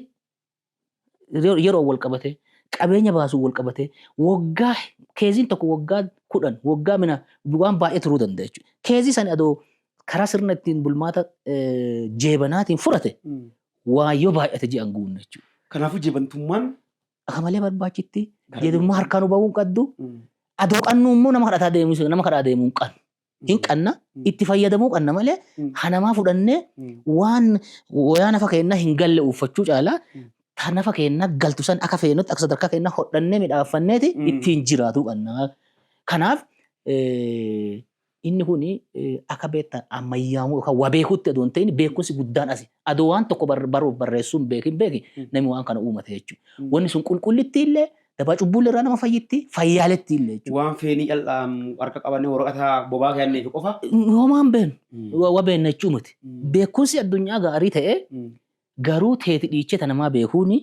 yeroo wal qabate qabeenya baasuu wal qabate waggaa caseiin tokko waggaa 10 waggaa mina waan baay'ee turuu danda'a jechuudha. Caseii sani adoo karaa sirna ittiin bulmaata jeebanaatiin furate waa yoo baay'ate ji'an guunna jechuudha. Kanaafuu jeebantummaan Akka malee barbaachitti jeebantummaa harkaan hubamuu hin qabdu. Adoo qannu immoo nama kadhataa deemuu nama kadhaa deemuu hin qabnu. Hin qanna itti fayyadamuu qanna malee hanamaa fudhannee waan wayaa nafa keenyaa hin galle uffachuu caalaa ta nafa keenyaa galtu san akka feenutti akka sadarkaa keenyaa hodhannee midhaaffanneeti ittiin jiraatuu qabna. Kanaaf inni kun akka beektan ammayyaamuu yookaan waa beekuutti adoo hin ta'in beekumsi guddaan asi. Adoo waan tokko baruuf barreessuu hin beekin beeki namni waan kana uumate jechuudha. Wanni sun qulqullitti illee dabaa cubbuullee irraa nama fayyitti fayyaaletti illee jechuudha. Waan feenii cal'aa harka qabannee waraqata bobaa kennee fi qofa. Homaan beenu waa beenna jechuu miti. Beekumsi addunyaa gaarii ta'ee garuu teeti dhiichee ta namaa beekuun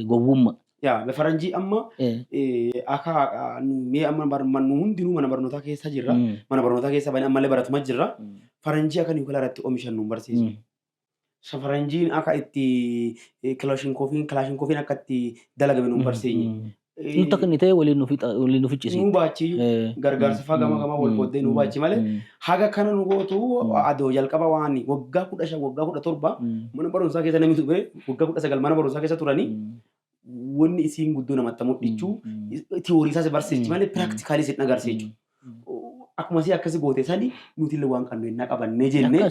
gowwummaa. Yaa faranjii amma akka mee amma nu hundinuu mana barnootaa keessa jirra. Mana barnootaa keessa bane ammallee baratuma jirra. Faranjii akka niwukilaara irratti oomishan nu barsiisu. Faranjiin akka itti kilaashinkoofiin akka itti dalagame nu barsiisne. Nutti akka inni ta'e waliin nu ficcisiisa. Nu baachiyyuu gargaarsa faa gama gamaa wal qooddee nu baachi malee haga kana nu gootu adoo jalqaba waan waggaa 15 waggaa 17 mana barumsaa keessa namni ture waggaa 19 mana barumsaa keessa turanii wanni isiin guddoo namatti mul'ichu theory isaas barsiisti malee practically isin agarsiisu. Akkuma isii akkasi goote sani nuti illee waan qabnu innaa qabannee jennee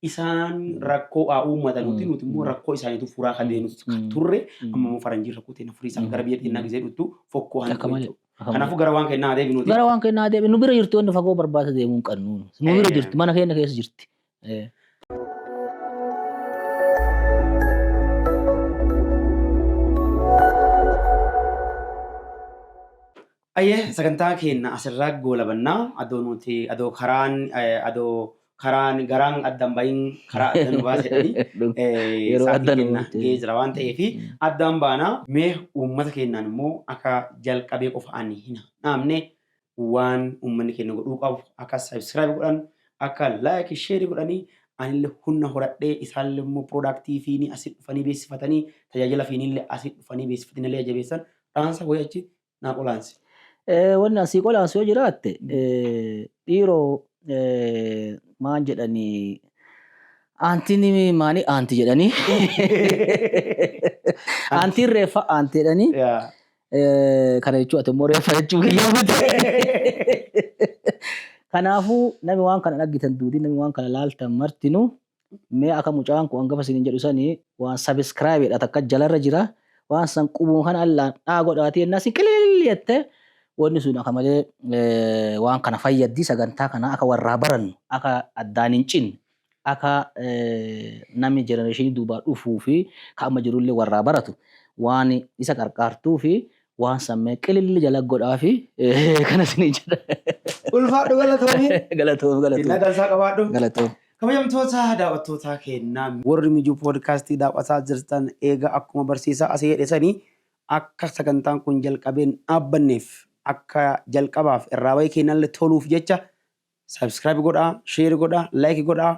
isaan rakkoo haa uummatan nuti nuti immoo rakkoo isaaniitu furaa kan deemnu kan turre amma immoo faranjiin rakkoo teenya furii isaan gara biyya teennaa gisee dhuttu fokkoo Akka hantu malee. jechuudha. Kanaafuu gara waan kennaa deebinuuti. Gara waan kennaa deebi nu bira jirti wanni fagoo barbaada deemuu hin qabnu. Nu bira jirti mana keenya keessa jirti. Ayyee sagantaa keenya asirraa goolabannaa adoo nuti adoo karaan adoo Karaan garaan addan bahin karaa adda nu baasa jedhanii Yeroo sa'aatiin adda nu keenya baate. Gahee jira waan ta'eef addaan baanaa. Mee uummata keenyaan immoo akka jalqabee qofa ani hin dhaamne, waan uummanni keenya godhuu qabu, akka subscribe godhan, akka like, share godhanii, anillee humna horadhee, isaallee immoo product fiinii asii dhufanii beeksifatanii, tajaajila fiinillee asii dhufanii beeksifatanii illee jabeessan, dhaansa wayii achi naa qolaansi. Wanni asii qolaansu yoo jiraatte, dhiiroo, maan jedhanii, aantiin maanii aanti jedhanii, aantiin reeffa aanti jedhanii. Kana jechuun ati immoo reeffa jechuu kiyyaa miti. Kanaafuu namni waan kana dhaggitan duudii, namni waan kana laaltan martinuu, mee akka mucaan kun hangafa isiniin jedhu sanii waan subscribe dha takka jalarra jira, waan san qubuun kana allaan dhaa godhaatii ennaa sin qililli jettee, wanni sun akka malee waan kana fayyaddi. Sagantaa kana akka warraa barannu, akka addaan hin cinne, akka namni generation duubaa dhufuu fi ka amma jirullee warraa baratu waan isa qarqaartuu fi waan sammee qililli jala godhaa fi kana isinii jedha. Ulfaadhu, galatoomii. Galatoom, galatoom. Kennaa dansaa qabaadhu. Galatoom. Kabajamtoota daawwattoota keenyaa, warri Mijuu Poodkaastii daawwataa jirtan, eega akkuma barsiisaa asii jedhesanii akka sagantaan kun jalqabeen dhaabbanneef, akka jalqabaaf irraa wayii keenyallee toluuf jecha, subscribe godhaa, share godhaa, like godhaa,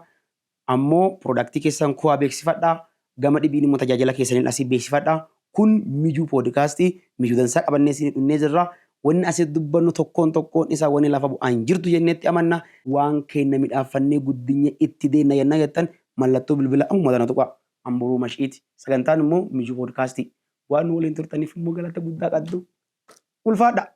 ammoo product keessan kuwaa beeksifadhaa, gama dhibiin immoo tajaajila keessaniin asii beeksifadhaa. Kun Mijuu Poodkaastii, mijuu dansaa qabannee isinii dhunnee jirra. Wanni asii dubbannu tokkoon tokkoon isaa wanni lafa bu'aan jirtu jenneetti amanna. Waan keenya midhaafannee guddinye itti deemna yennaa jettan, mallattoo bilbila ammuma tana tuqaa. Amboruu Mashiiti. Sagantaan immoo Mijuu Poodkaastii. Waan nu waliin turtaniif immoo galata guddaa qabdu. Ulfaadha.